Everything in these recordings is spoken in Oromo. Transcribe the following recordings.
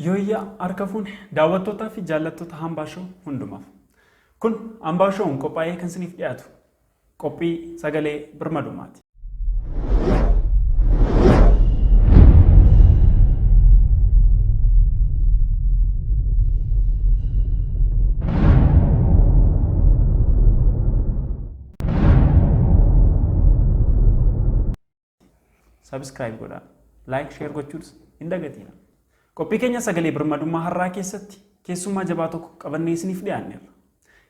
Yooyyaa harka fuune daawwattootaa fi jaallattoota Hambaa Show hundumaaf. Kun Hambaa Show'n qophaa'ee kan isiniif dhiyaatu qophii sagalee birmadummaati. Subscribe godhaa. Like, share gochuus hin dagatiina. Qophii keenya sagalee birmadummaa har'aa keessatti keessummaa jabaa tokko qabannee isiniif dhiyaanneerra.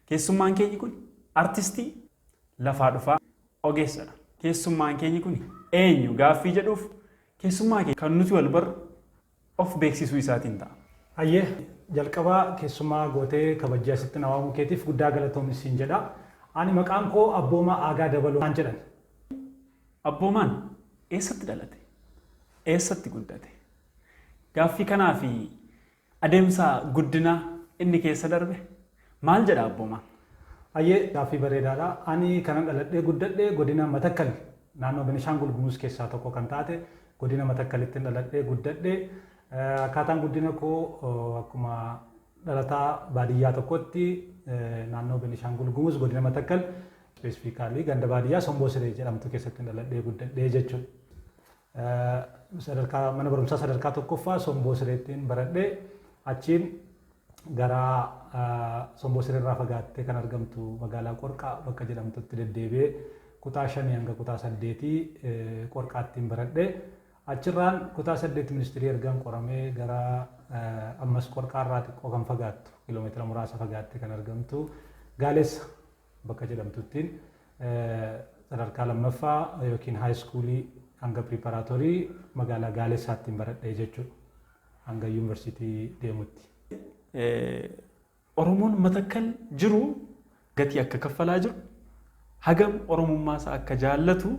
Keessummaan keenyi kun artistii lafaa dhufaa ogeessadha. Keessummaan keenyi kun eenyu gaaffii jedhuuf keessummaa keenya kan nuti wal barru of beeksisuu isaatiin ta'a. Hayyee, jalqaba keessummaa gootee kabajjee asitti na waamuu keetiif guddaa galatoomi siin jedha. Ani maqaan koo Abboomaa Aagaa Dabaloo naan jedhan. Abboomaan eessatti dhalate? Eessatti guddate? Gaaffii kanaa fi adeemsa guddinaa inni keessa darbe maal jedha Abboomaan? Hayyee, gaaffii bareedaadha. Ani kanan dhaladhee guddadhe godina Matakkal, naannoo Benishaangul Gumuz keessaa tokko kan taate godina Matakkalittin dhaladhee guddadhe. Akkaataan guddina koo akkuma dhalataa baadiyyaa tokkotti naannoo Benishaangul Gumuz godina Matakkal, specifically ganda baadiyyaa Somboo Siree jedhamtu keessatti dhaladhee guddadhee jechuudha. Sadarkaa mana barumsaa sadarkaa tokkoffaa Somboo Sireettiin baradhee, achiin gara Somboo Sireerraa fagaattee kan argamtu magaalaa Qorqaa bakka jedhamtutti deddeebi'ee kutaa 5 hanga kutaa 8 Qorqaattiin baradhee, achirraan kutaa 8 ministirii ergan qoramee gara ammas Qorqaarraa xiqqoo kan fagaattu, kiiloomeetira muraasa fagaattee kan argamtu Gaalessa bakka jedhamtuttiin sadarkaa lammaffaa yookiin high schoolii hanga preparatory magaalaa Gaalessaattiin baradhee jechuudha. Hanga yuunivarsiitii deemutti. Oromoon Matakkal jiru gatii akka kaffalaa jiru, hagam Oromummaa isaa akka jaallatu,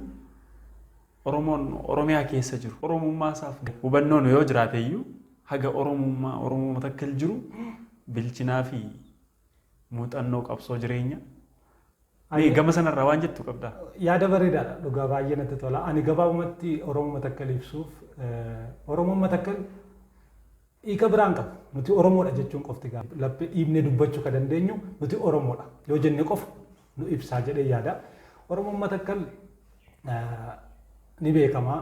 Oromoon Oromiyaa keessa jiru Oromummaa isaaf hubannoon yoo jiraate iyyuu, haga Oromummaa Oromoo Matakkal jiru bilchinaa fi muuxannoo qabsoo jireenya. Mee gama sanarraa waan jettu qabdaa? Yaada bareedaadha, dhugaa baay'ee natti tola. Ani gabaabumatti Oromoo Matakkal ibsuuf, Oromoon Matakkal hiika biraan qabu. Nuti Oromoodha jechuun qofti ga'a. Laphee dhiibnee dubbachuu kan dandeenyu nuti Oromoodha yoo jenne qofa nu ibsaa jedhee yaada. Oromoon Matakkal ni beekama.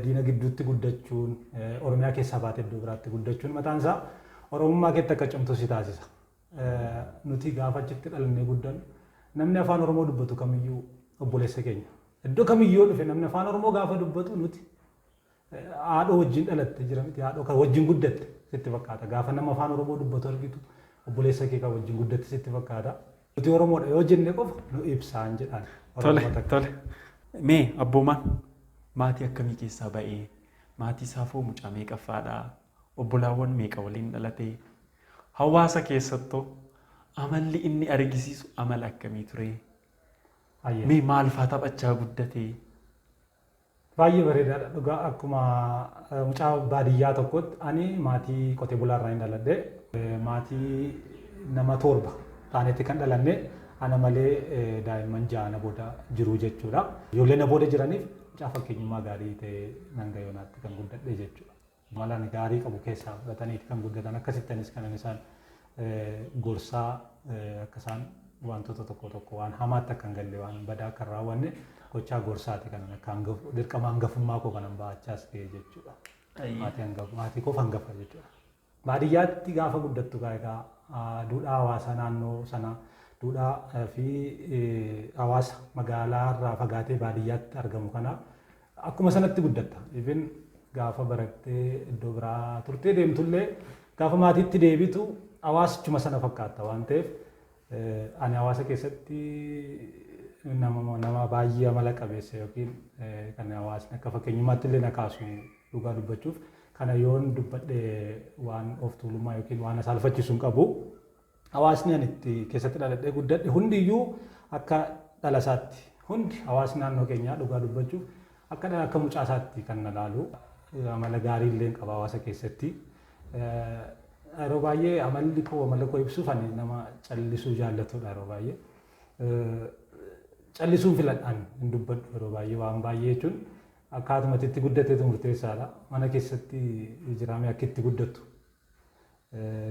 Diina gidduutti guddachuun, Oromiyaa keessaa baatee iddoo biraatti guddachuun mataan isaa Oromummaa keetti akka cimtu si taasisa. Nuti gaafa achitti dhalannee guddannu namni afaan Oromoo dubbatu kamiyyuu obboleessa keenya. Iddoo kamiyyuu yoo dhufe namni afaan Oromoo gaafa dubbatu nuti haadhoo wajjin dhalatte jira miti, haadhoo kan wajjin guddatte sitti fakkaata. Gaafa nama afaan Oromoo dubbatu argitu obboleessa kee kan wajjin guddatte sitti fakkaata. Nuti Oromoodha yoo jenne qofa nu ibsaan jedhaan. Tole, tole. Mee Abboomaan maatii akkamii keessaa ba'ee? Maatii isaafoo mucaa meeqaffaadha? Obbolaawwan meeqa waliin dhalate? Hawaasa keessattoo amalli inni argisiisu amala akkamii ture? Mee maal faa taphachaa guddate? Baay'ee bareedaadha dhugaa. Akkuma mucaa baadiyyaa tokkotti ani maatii qotee bulaa irraa hin dhaladhe. Maatii nama 7 taanetti kan dhalanne, ana malee daa'imman 6 na booda jiru jechuudha. Ijoollee na booda jiraniif mucaa fakkeenyummaa gaarii ta'e nan gayoonaatti kan guddadhe jechuudha. Amala ani gaarii qabu keessaa fudhataniiti kan guddatan. Akkasitti anis kanan isaan gorsaa, akka isaan wantoota tokko tokko waan hamaatti akka hin galle, waan badaa akka hin raawwanne gochaa gorsaati kanan akka hangafu dirqama hangafummaa koo kanan ba'achaas ga'e jechuudha. Maatii hangafu, maatii koof hangafa jechuudha. Baadiyyaatti gaafa guddattu egaa duudhaa hawaasaa naannoo sanaa, duudhaa fi hawaasa magaalaa irraa fagaatee baadiyyaatti argamu kanaaf akkuma sanatti guddatta. Even gaafa barattee iddoo biraa turtee deemtullee gaafa maatiitti deebitu hawaasichuma sana fakkaata waan ta'eef, ani hawaasa keessatti nama baay'ee amala qabeessa yookiin kan hawaasni akka fakkeenyummaatti illee na kaasu. Dhugaa dubbachuuf kana yoon dubbadhe waan of tuulummaa yookiin waan na saalfachiisu hin qabu. Hawaasni ani itti keessatti dhaladhee guddadhe hundiyyuu akka dhala isaatti, hundi hawaasni naannoo keenyaa dhugaa dubbachuuf akka dhala, akka mucaa isaatti kan na laalu. Amala gaarii illee qaba hawaasa keessatti. Yeroo baay'ee amalli koo, amala koo ibsuuf, ani nama callisuu jaallatudha yeroo baay'ee. Callisuun filadhaan hin dubbadhu yeroo baay'ee waan baay'ee jechuun akkaatuma itti guddateetu murteessaadha. Mana keessatti jiraamee akka itti guddattu.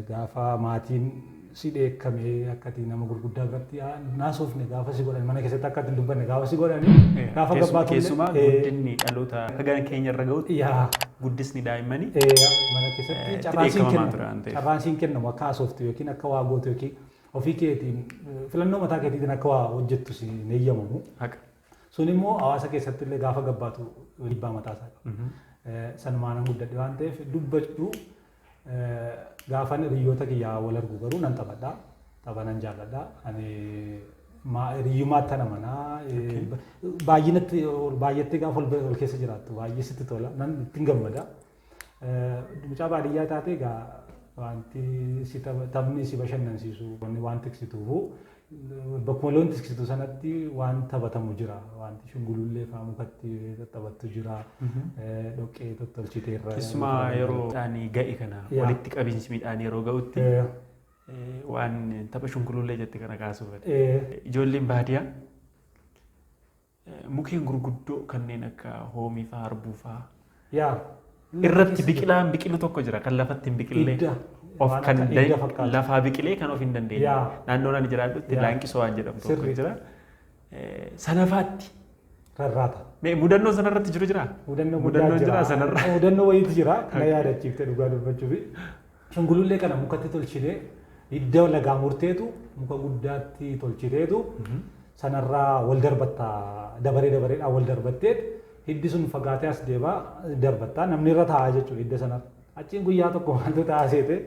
Gaafa maatiin si dheekkamee akkati nama gurguddaa biratti naasofne gaafa si godhan, mana keessatti akka hin dubbanne gaafa si godhani, gaafa gabbaatu. Keessumaa guddinni dhaloota akka gara keenya irra gahutti guddisni daa'immanii mana keessatti carraan siin kennamu akka haasoftu yookiin akka waa gootu yookiin ofii keetiin filannoo mataa keetiin akka waa hojjettu si hin eeyyamamu. Sun immoo hawaasa keessatti illee gaafa gabbaatu dhiibbaa mataa isaa qaba. Sanumaan guddadhe waan ta'eef dubbachuu gaafan hiriyoota kiyyaa wal argu garuu nan taphadha. Tapha nan jaalladha. Ani hiriyyummaatti ana manaa baay'inatti baay'attee gaafa wal keessa jiraattu baay'ee sitti tola, nan ittiin gammada. Mucaa baadiyyaa taate egaa wanti si taphni si bashannansiisu waan tiksituufu bakkuma loon tiksitu sanatti waan taphatamu jira. Wanti shungulullee fa'aa mukatti taphatu jira. Dhoqqee tottolchitee irra. Keessumaa yeroo midhaanii ga'e kana, walitti qabiinsi midhaanii yeroo ga'utti, waan tapha shungulullee jette kana kaasuuf. Ijoolleen baadiyyaa mukkeen gurguddoo kanneen akka hoomii fa'aa, harbuu fa'aa irratti biqilaan biqilu tokko jira kan lafatti hin biqillee of kan lafaa biqilee kan of hin dandeenye. Naannoo ani jiraadhutti laanqisoo waan jedhamu tokko jira. Sanafaatti. Rarraata. Mudannoo sanarratti jiru jiraa? Mudannoo guddaa jira. Sanarra. Mudannoo wayiitu jira. Na yaadachiifte dhugaa dubbachuufi. Shungulullee kana mukatti tolchinee, hidda lagaa murteetu muka guddaatti tolchiteetu sanarraa wal darbattaa, dabaree dabareedhaan wal darbatteet hiddi sun fagaatee as deemaa darbattaa, namni irra taa'aa jechuudha hidda sanarra. Achiin guyyaa tokko maaltu ta'aa seete,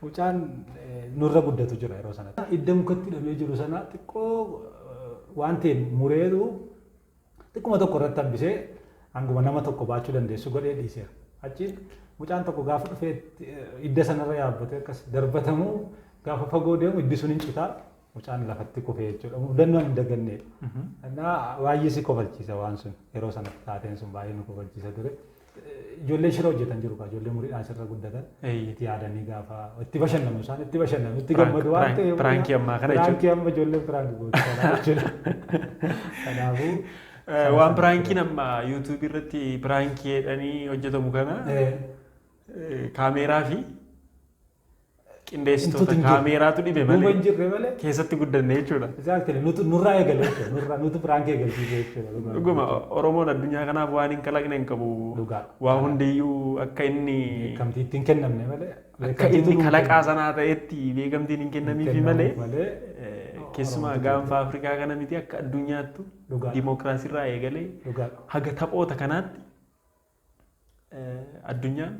mucaan nurra guddatu jira yeroo sanatti. Hidda mukatti hidhamee jiru sana xiqqoo waan ta'een mureetu xiqquma tokko irratti hambisee hanguma nama tokko baachuu dandeessu godhee dhiiseera. Achiin mucaan tokko gaafa dhufee hidda sanarra yaabbatee akkas darbatamu, gaafa fagoo deemu hiddi sun hin citaa, mucaan lafatti kufee jechuudha. Mudannoon hin dagannedha. Innaa baay'ee si kofalchiisa waan sun, yeroo sanatti taateen sun baay'ee nu kofalchiisa ture. Ijoollee shira hojjetan jiru, ijoollee umuriidhaan sirra guddatan itti yaadanii gaafa itti bashannanu, isaan itti bashannanu, itti gammadu waan ta'eef. Prankii ammaa kana jechuudha. Prankii amma ijoolleen prankii gootu kana jechuudha. Kanaafuu. Waan prankiin amma YouTubeii irratti prankii jedhanii hojjetamu kana kaameeraa fi qindeessitoota kaameeraatu dhibe malee. Duuba hin jirre malee. Keessatti guddanne jechuudha. Exactly. Nutu nurraa eegale jechuudha. Nurraa nutu prankii eegalchiise jechuudha. Dhuguma Oromoon addunyaa kanaaf waan hin kalaqne hin qabu. Waa hundiyyuu akka inni. Beekamtii ittiin kennamne malee. Akka inni kalaqaa sanaa ta'etti beekamtiin hin kennamiifi malee. Keessumaa gaanfa Afrikaa kana miti, akka addunyaattu dimookiraasiirraa eegalee haga taphoota kanaatti addunyaan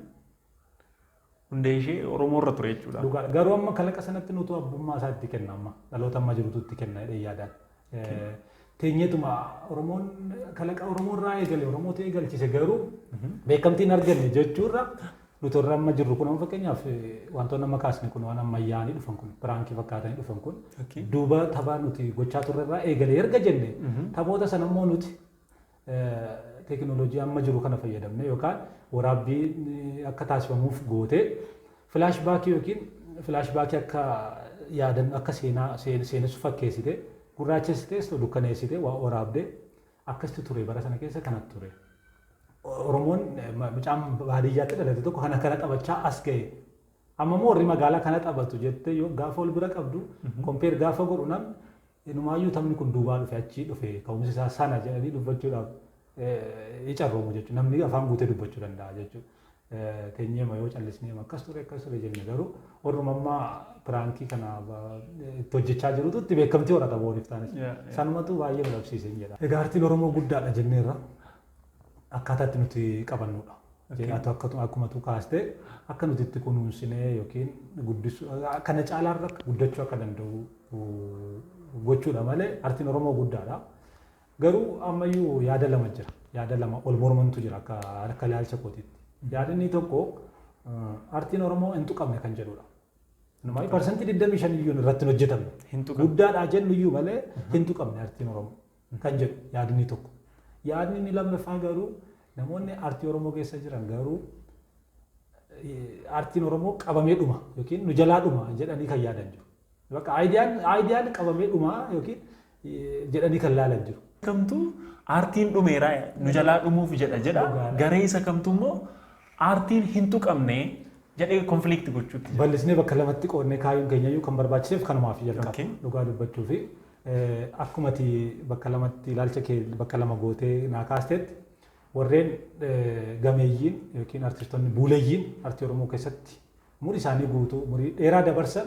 hundee ishee Oromoo irra ture jechuudha. Dhugaadha. Garuu amma kalaqa sanatti nutu abbummaa isaa itti kenna, amma dhaloota amma jirutu itti kenna jedhee yaadaan. Teenyeetuma Oromoon kalaqa Oromoo irraa eegale, Oromootu eegalchise, garuu beekamtiin arganne jechuurra nuti warra amma jirru kun, amma fakkeenyaaf wantoonni amma kaasne kun, waan ammayyaanii dhufan kun, prankii fakkaatanii dhufan kun, duuba tapha nuti gochaa turre irraa eegale erga jenne, taphoota sana immoo nuti teekinooloojii amma jiru kana fayyadamne yookaan waraabbii akka taasifamuuf gootee flashbackii yookiin flashbackii akka yaadan akka seenaa seenessu fakkeessite, gurraachessitees dukkaneessite waa waraabdee akkasitti ture, bara sana keessa kanatti ture. Oromoon mucaan baadiyyaatti dhalate tokko kana kana taphachaa as ga'e. Amma immoo warri magaalaa kana taphatu jettee yoo gaafa wal bira qabdu, compare gaafa godhu, namni inumaayyuu taphni kun duubaa dhufe, achii dhufe, ka'umsi isaa sana jedhanii dubbachuudhaaf ni carroomu jechuudha. Namni afaan guutee dubbachuu danda'a jechuudha. Teenyeema yoo callisnee akkas ture akkas ture jenne, garuu warruma ammaa prankii kana itti hojjechaa jirutu itti beekamtii horata booniif taanis. Sanumatu baay'ee nu dhabsiise jedha. Egaa aartiin Oromoo guddaadha jenneerra, akkaataa itti nuti qabannudha. Jedhaatu akkuma tu kaastee akka nuti itti kunuunsinee yookiin guddisuu kana caalaarra guddachuu akka danda'u gochuudha malee aartiin Oromoo guddaadha. Garuu ammayyuu yaada lama jira. Yaada lama ol mormantu jira akka ilaalcha kootiitti. Yaadni tokko aartiin Oromoo hin tuqamne kan jedhudha. Percentii 25 iyyuu irratti hin hojjetamne. Guddaadhaa jennu iyyuu malee hin tuqamne aartiin Oromoo kan jedhu yaadni tokko. Yaadni inni lammaffaa garuu namoonni aartii Oromoo keessa jiran garuu aartiin Oromoo qabamee dhuma yookiin nu jalaa dhuma jedhanii kan yaadan jiru. Bakka ideaan qabamee dhuma yookiin jedhanii kan laalan jiru. Kamtuu aartiin dhumeeraa, nu jalaa dhumuuf jedha jedha. Garee isa kamtuu immoo aartiin hin tuqamne. Jedhee conflict gochuutti jira. Bal'isnee bakka lamatti qoodnee kaayuun keenyayyuu kan barbaachiseef kanumaaf jalqaba. Dhugaa dubbachuu fi akkumati bakka lamatti ilaalcha kee bakka lama gootee naa kaasteetti, warreen gameeyyiin yookiin artistoonni buuleeyyiin artii Oromoo keessatti umurii isaanii guutuu, umurii dheeraa dabarsan,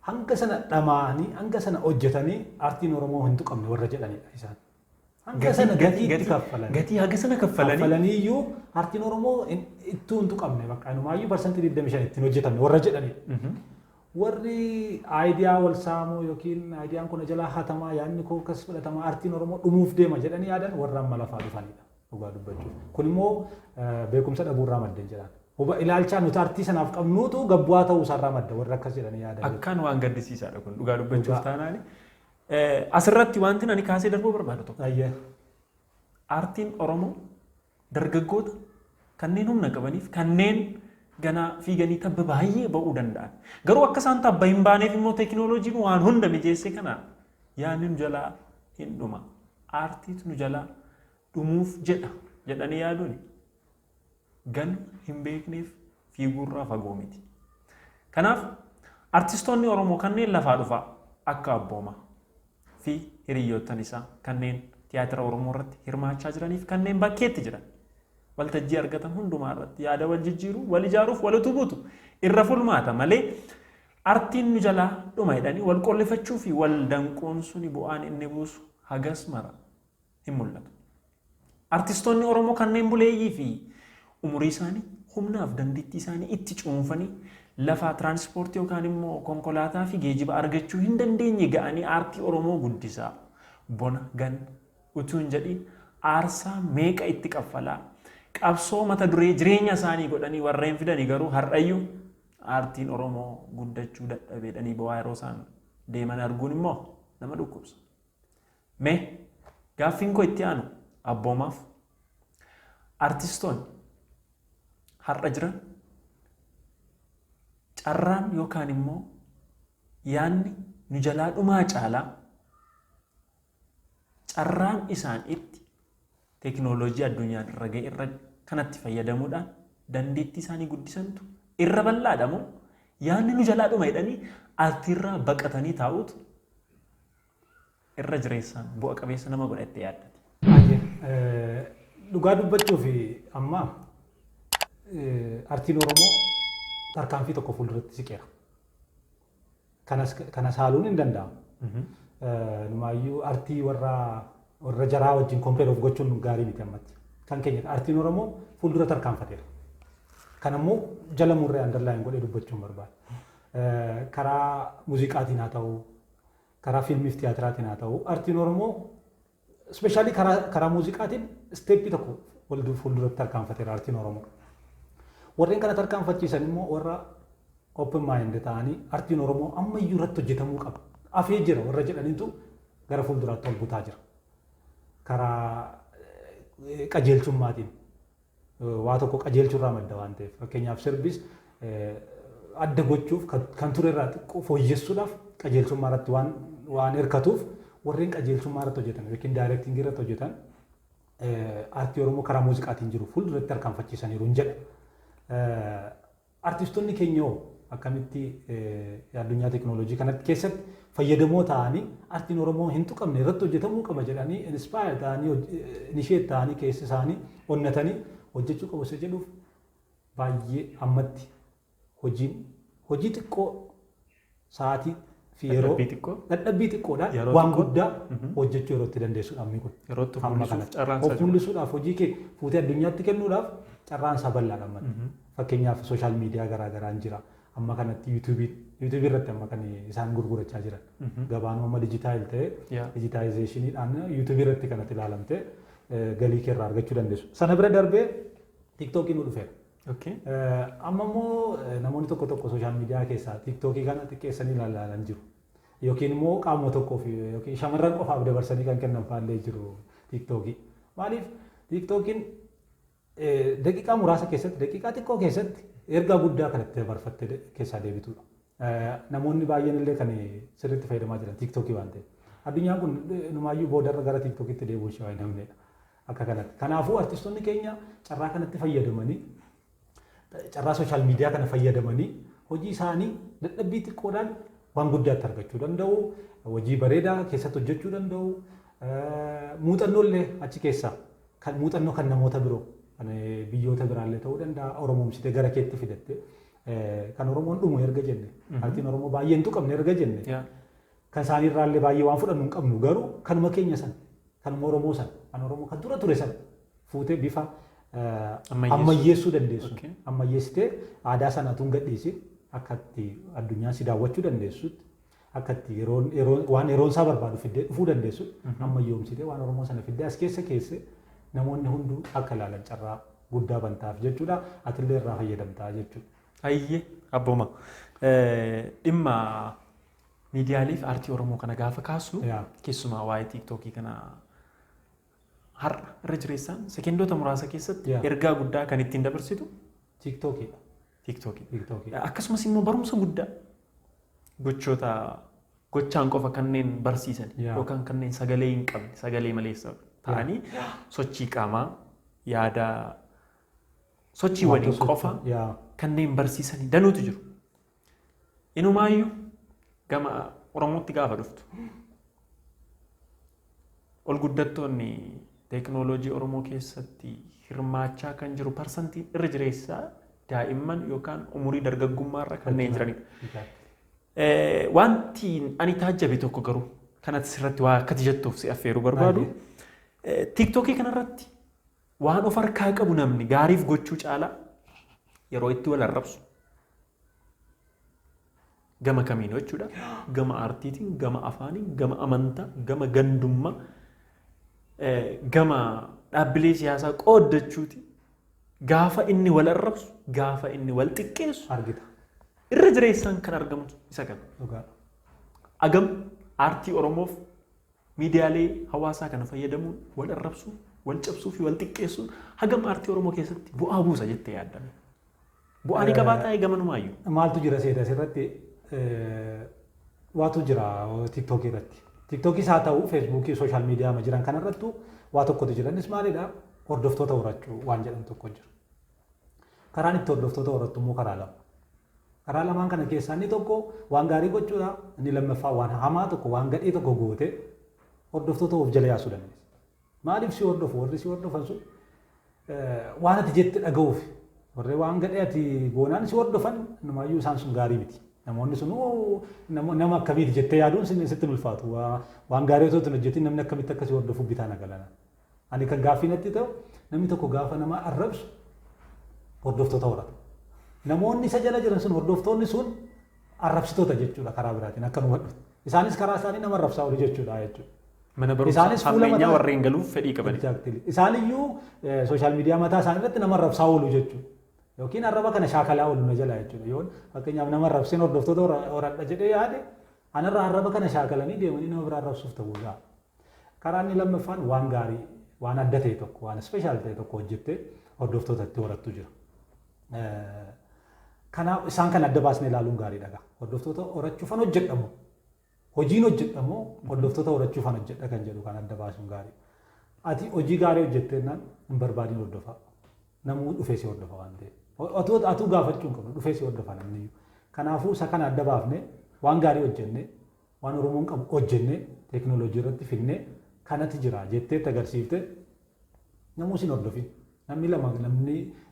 hanga sana dhamaanii, hanga sana hojjetanii artiin Oromoo hin tuqamne warra jedhanidha isaan. Hanga sana gatii itti kaffalan. Gatii haga sana kaffalanii. Kaffalanii iyyuu artiin Oromoo ittuu hin tuqamne, bakka inumaayyuu 25% ittiin hojjetamne warra jedhanidha. Warri idea wal saamuu yookiin ideaan kun jalaa hatamaa, yaadni koo akkas fudhatamaa, artiin Oromoo dhumuuf deema jedhanii yaadan warra amma lafaa dhufanidha dhugaa dubbachuuf. Kun immoo beekumsa dhabuurraa maddeen jedhan. Huba ilaalchaa nuti artii sanaaf qabnuutu gabbu'aa ta'uu isaarraa madda warra akkas jedhanii yaadan. Akkaan waan gaddisiisaadha kun, dhugaa dubbachuuf taanaani. Asirratti wanti ani kaasee darbuu barbaadu tokko. Aartiin Oromoo dargaggoota kanneen humna qabaniif, kanneen ganaa fiiganii tabba baay'ee ba'uu danda'an. Garuu akka isaan tabba hin baaneef immoo teekinooloojiin waan hunda mijeesse kana yaadni nu jalaa hin dhuma. Aartiitu nu jalaa dhumuuf jedha jedhanii yaaduun galma hin beekneef fiiguurraa fagoo miti. Kanaaf artistoonni Oromoo kanneen lafaa dhufaa akka Abboomaa fi hiriyoottan isaa, kanneen tiyaatira Oromoo irratti hirmaachaa jiraniif kanneen bakkeetti jiran, waltajjii argatan hundumaa irratti yaada wal jijjiiruu, wal ijaaruuf, wal utubuutu irra fulmaata malee artiin nu jalaa dhuma jedhanii wal qollifachuu fi wal danquun suni bu'aan inni buusu hagas mara hin mul'atu. Artistoonni Oromoo kanneen buleeyyii fi umurii isaanii, humnaaf dandeettii isaanii itti cuunfanii lafa tiraanspoortii yookaan immoo konkolaataa fi geejiba argachuu hin dandeenye ga'anii aartii Oromoo guddisaa, bona ganna utuu hin jedhiin aarsaa meeqa itti kaffalaa, qabsoo mata duree jireenya isaanii godhanii warreen fidanii, garuu har'ayyuu aartiin Oromoo guddachuu dadhabeedhanii bu'aa yeroo isaan deeman arguun immoo nama dhukkubsa. Mee gaaffiin koo itti aanu Abboomaaf, artistoonni har'a jiran carraan yookaan immoo yaanni nu jalaa dhumaa caalaa carraan isaan itti teekinooloojii addunyaan irra ga'e irra kanatti fayyadamuudhaan dandeettii isaanii guddisantu irra bal'aadha moo yaanni nu jalaa dhuma jedhanii artiirraa baqatanii taa'uutu irra jireessaan bu'a qabeessa nama godhattee yaaddate? Dhugaa dubbachuuf amma artiin Oromoo tarkaanfii tokko fuulduratti siqeera. Kanas haaluun hin danda'amu. Numaayyuu artii warra jaraa wajjin compare of gochuun gaarii miti ammatti. Kan keenya artiin Oromoo fuuldura tarkaanfateera. Kan ammoo jala murree underline godhee dubbachuun barbaada. Karaa muuziqaatiin haa ta'u, karaa fiilmiif tiyaatiraatiin haa ta'u, artiin Oromoo especially karaa muuziqaatiin step tokko fuulduratti tarkaanfateera artiin Oromoo. Warreen kana tarkaanfachiisan immoo warra open mind ta'anii artiin Oromoo ammayyuu irratti hojjetamuu qaba, afee jira warra jedhaniitu gara fuulduraatti ol butaa jira. Karaa qajeelchummaatiin, waa tokko qajeelchurraa madda waan ta'eef, fakkeenyaaf sirbis adda gochuuf, kan ture irraa xiqqoo fooyyessuudhaaf qajeelchummaa irratti waan hirkatuuf, warreen qajeelchummaa irratti hojjetan yookiin directing irratti hojjetan aartii Oromoo karaa muuziqaatiin jiru fuulduratti tarkaanfachiisaniiru hin jedha. Artistoonni keenya hoo akkamitti addunyaa teekinooloojii kanatti keessatti fayyadamoo ta'anii artiin Oromoo hin tuqamne, irratti hojjetamuu qaba jedhanii inspire ta'anii, initiate ta'anii, keessa isaanii onnatanii hojjechuu qabu isa jedhuuf, baay'ee ammatti hojiin hojii xiqqoo sa'aatii fi yeroo Dadhabbii xiqqoo. Dadhabbii xiqqoodhaan Yeroo waan xiqqoo. guddaa hojjechuu yeroo itti dandeessudha ammi kun. Yerootti of Amma mul'isuuf kanatti. carraan isaa Of jira. mul'isuudhaaf, hojii kee fuutee addunyaatti kennuudhaaf carraan isaa bal'aadha ammatti. Fakkeenyaaf social media garaa garaan jira. Amma kanatti YouTubeii irratti amma kan isaan gurgurachaa jiran. Gabaan amma digital ta'e digitalizationiidhaan YouTubeii irratti kanatti ilaalamte galii kee irraa argachuu dandeessu. Sana bira darbee TikTokiin nu dhufeera. Amma immoo namoonni tokko tokko social media keessaa TikTokii kana xiqqeessanii ilaalan jiru. Yookiin immoo qaama tokkoof yookiin shamarran qofaaf dabarsanii kan kennan faallee jiru TikTokii. Maaliif? TikTokiin daqiiqaa muraasa keessatti, daqiiqaa xiqqoo keessatti ergaa guddaa kan itti dabarfattee keessaa deebitudha. Namoonni baay'een illee kan sirriitti fayyadamaa jiran TikTokii waan ta'eef. Addunyaan kun numaayyuu boodarra gara TikTokiitti deebi'uu ishee waan hin hafnedha. Akka kanatti. Kanaafuu artistoonni keenya carraa kanatti fayyadamanii Carraa social media kana fayyadamanii hojii isaanii dadhabbii xiqqoodhaan waan guddaatti argachuu danda'u, hojii bareedaa keessatti hojjechuu danda'u, muuxannoo illee achi keessaa kan muuxannoo kan namoota biroo kan biyyoota biraallee ta'uu danda'a Oromoomsitee gara keetti fidatte kan Oromoon dhumu erga jenne, aartiin Oromoo baay'ee hin tuqamne erga jenne, kan isaaniirraallee baay'ee waan fudhannu hin qabnu, garuu kanuma keenya san, kanuma Oromoo san, kan Oromoo kan dura ture san fuutee bifa ammayyeessuu dandeessu. Ammayyeessitee aadaa sana tun gadhiisi akka itti addunyaan si daawwachuu dandeessutti, akka itti yeroon waan yeroon isaa barbaadu fiddee dhufuu dandeessutti, ammayyoomsitee waan Oromoo sana fiddee as keessa keesse namoonni hunduu akka ilaalan carraa guddaa bantaaf jechuudha. Atillee irraa fayyadamtaa jechuudha. Ayyee abbooma. Dhimma miidiyaalee fi aartii Oromoo kana gaafa kaasnu, keessumaa waa'ee TikTokii kana, har'a irra jireessaan sekendoota muraasa keessatti ergaa guddaa kan ittiin dabarsitu TikTokiidha. TikTokii. TikTokii. Akkasumas immoo barumsa guddaa gochoota gochaan qofa kanneen barsiisan yookaan kanneen sagalee hin qabne, sagalee maleessa ta'anii, sochii qaamaa, yaada, sochii waliin qofa kanneen barsiisan danuutu jiru. Inumaayyuu gama Oromootti gaafa dhuftu, ol guddattoonni teekinooloojii Oromoo keessatti hirmaachaa kan jiru parsantiin irra jireessaa daa'imman yookaan umurii dargaggummaarra kanneen jiranidha. Wanti ani taajjabe tokko garuu, kanatti sirratti waa akkati jettuuf si affeeruu barbaadu, TikTokii kanarratti waan of harkaa qabu namni gaariif gochuu caalaa yeroo itti wal arrabsu, gama kamiinuu jechuudha. Gama aartiitiin, gama afaaniin, gama amantaa, gama gandummaa, gama dhaabbilee siyaasaa qooddachuuti. Gaafa inni wal arrabsu, gaafa inni wal xiqqeessu argita. Irra jireessaan kan argamutu isa kana. Dhugaadha. Agam aartii Oromoof miidiyaalee hawaasaa kana fayyadamuun wal arrabsuu, wal cabsuu fi wal xiqqeessuun hagam aartii Oromoo keessatti bu'aa buusa jettee yaaddame? Bu'aa ni qabaataa gamanumaayyuu? Maaltu jira seeta asirratti? Waatu jira TikTokii irratti. TikTokiis haa ta'u Facebookii, social media ma jiran kanarrattu waa tokkotu jira. Innis maalidha? Hordoftoota horachuu waan jedhamu tokko jira. Karaan itti hordoftoota horattu immoo karaa lama. Karaa lamaan kana keessaa inni tokko waan gaarii gochuudha. Inni lammaffaa waan hamaa tokko, waan gadhee tokko goote hordoftoota of jala yaasuu dandeessa. Maaliif si hordofu? Warri si hordofan sun waan ati jette dhaga'uuf. Warri waan gadhee ati goonaan si hordofan numaayyuu isaan sun gaarii miti. Namoonni sun nama akkamiiti jettee yaaduun sitti ulfaatu. Waan gaarii otoo hin hojjetin namni akkamitti akka si hordofu bitaa nagalana. Ani kan gaaffii natti ta'u, namni tokko gaafa nama arrabsu hordoftoota horata. Namoonni isa jala jiran sun, hordoftoonni sun arrabsitoota jechuudha karaa biraatiin akka nu hubadhu. Isaanis karaa isaanii nama arrabsaa oolu jechuudha. Mana barumsaa Isaanis fuula hammeenyaa warreen galuuf fedhii qaban. Exactly. Isaaniyyuu social media mataa isaanii irratti nama arrabsaa oolu jechuudha. Yookiin arraba kana shaakalaa oolu na jala jechuudha. Yoon fakkeenyaaf nama arrabseen hordoftoota horadha jedhee yaade, anarraa arraba kana shaakalanii deemanii nama biraa arrabsuuf ta'uu ga'a. Karaa inni lammaffaan waan gaarii, waan adda ta'e tokko, waan special ta'e tokko hojjettee hordoftoota itti horattu jira. Kanaaf isaan kan adda baasnee ilaaluun gaariidha. Hordoftoota horachuufan hojjedhamu, hojiin hojjedhamu hordoftoota horachuufan hojjedha kan jedhu kan adda baasuun gaarii. Ati hojii gaarii hojjettee hin barbaadin hordofaa. Namuu dhufee si hordofa waan ta'eef. Atuu gaafachuu hin qabdu, dhufee si hordofa namni. Kanaafuu isa kana adda baafnee, waan gaarii hojjennee, waan Oromoon qabu hojjennee, teekinooloojii irratti finnee kanatti jira jettee agarsiifte namuu sin hordofin. Namni lama,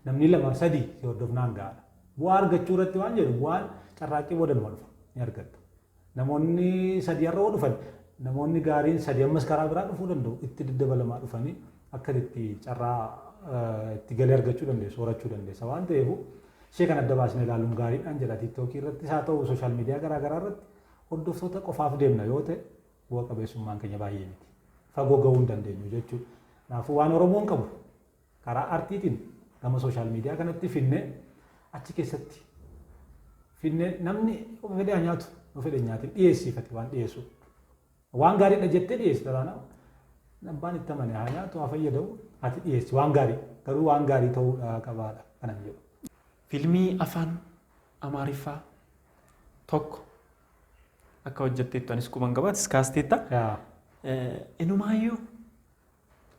namni lama sadii si hordofnaan gahaadha. Bu'aa argachuu irratti waan jedhu, bu'aan carraaqqii booda numa dhufa, ni argatta. Namoonni sadii har'a yoo dhufan, namoonni gaariin sadii ammas karaa biraa dhufuu danda'u, itti daddabalamaa dhufanii akka itti carraa itti galii argachuu dandeessu, horachuu dandeessa waan ta'eef, ishee kan adda baasnee ilaaluun gaariidhaan jedha. TikTokii irrattis haa ta'u social media garaa garaa irratti hordoftoota qofaaf deemna yoo ta'e, bu'a qabeessummaan keenya baay'ee miti. Fagoo gahuu hin dandeenyu jechuudha. Kanaafuu waan Oromoon qabu karaa artiitiin gama social media kanatti finnee, achi keessatti finnee, namni fedhe haa nyaatu, yoo fedhe nyaatiin dhiyeessiifate waan dhiyeessu. Waan gaariidha jettee dhiyeessita taanaan, abbaan itti amane haa nyaatu, haa fayyadamu, ati dhiyeessi waan gaarii, garuu waan gaarii ta'uu qabaadha kanan jedhu. Fiilmii afaan Amaariffaa tokko akka hojjetteettu anis quban qabaatis kaasteetta. Inumaayyuu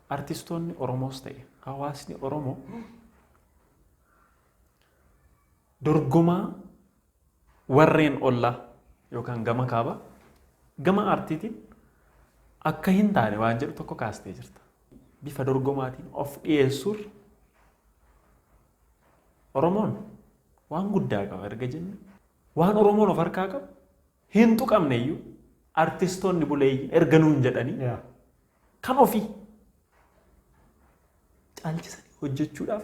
artistoonni Oromoos ta'e hawaasni Oromoo Dorgomaa warreen ollaa yookaan gama kaabaa gama aartiitiin akka hin taane waan jedhu tokko kaastee jirta. Bifa dorgomaatiin of dhiyeessuurra Oromoon waan guddaa qaba erga jenne, waan Oromoon of harkaa qabu hin tuqamne iyyuu artistoonni buleeyyiin erga nuun jedhanii kan ofii caalchisanii hojjechuudhaaf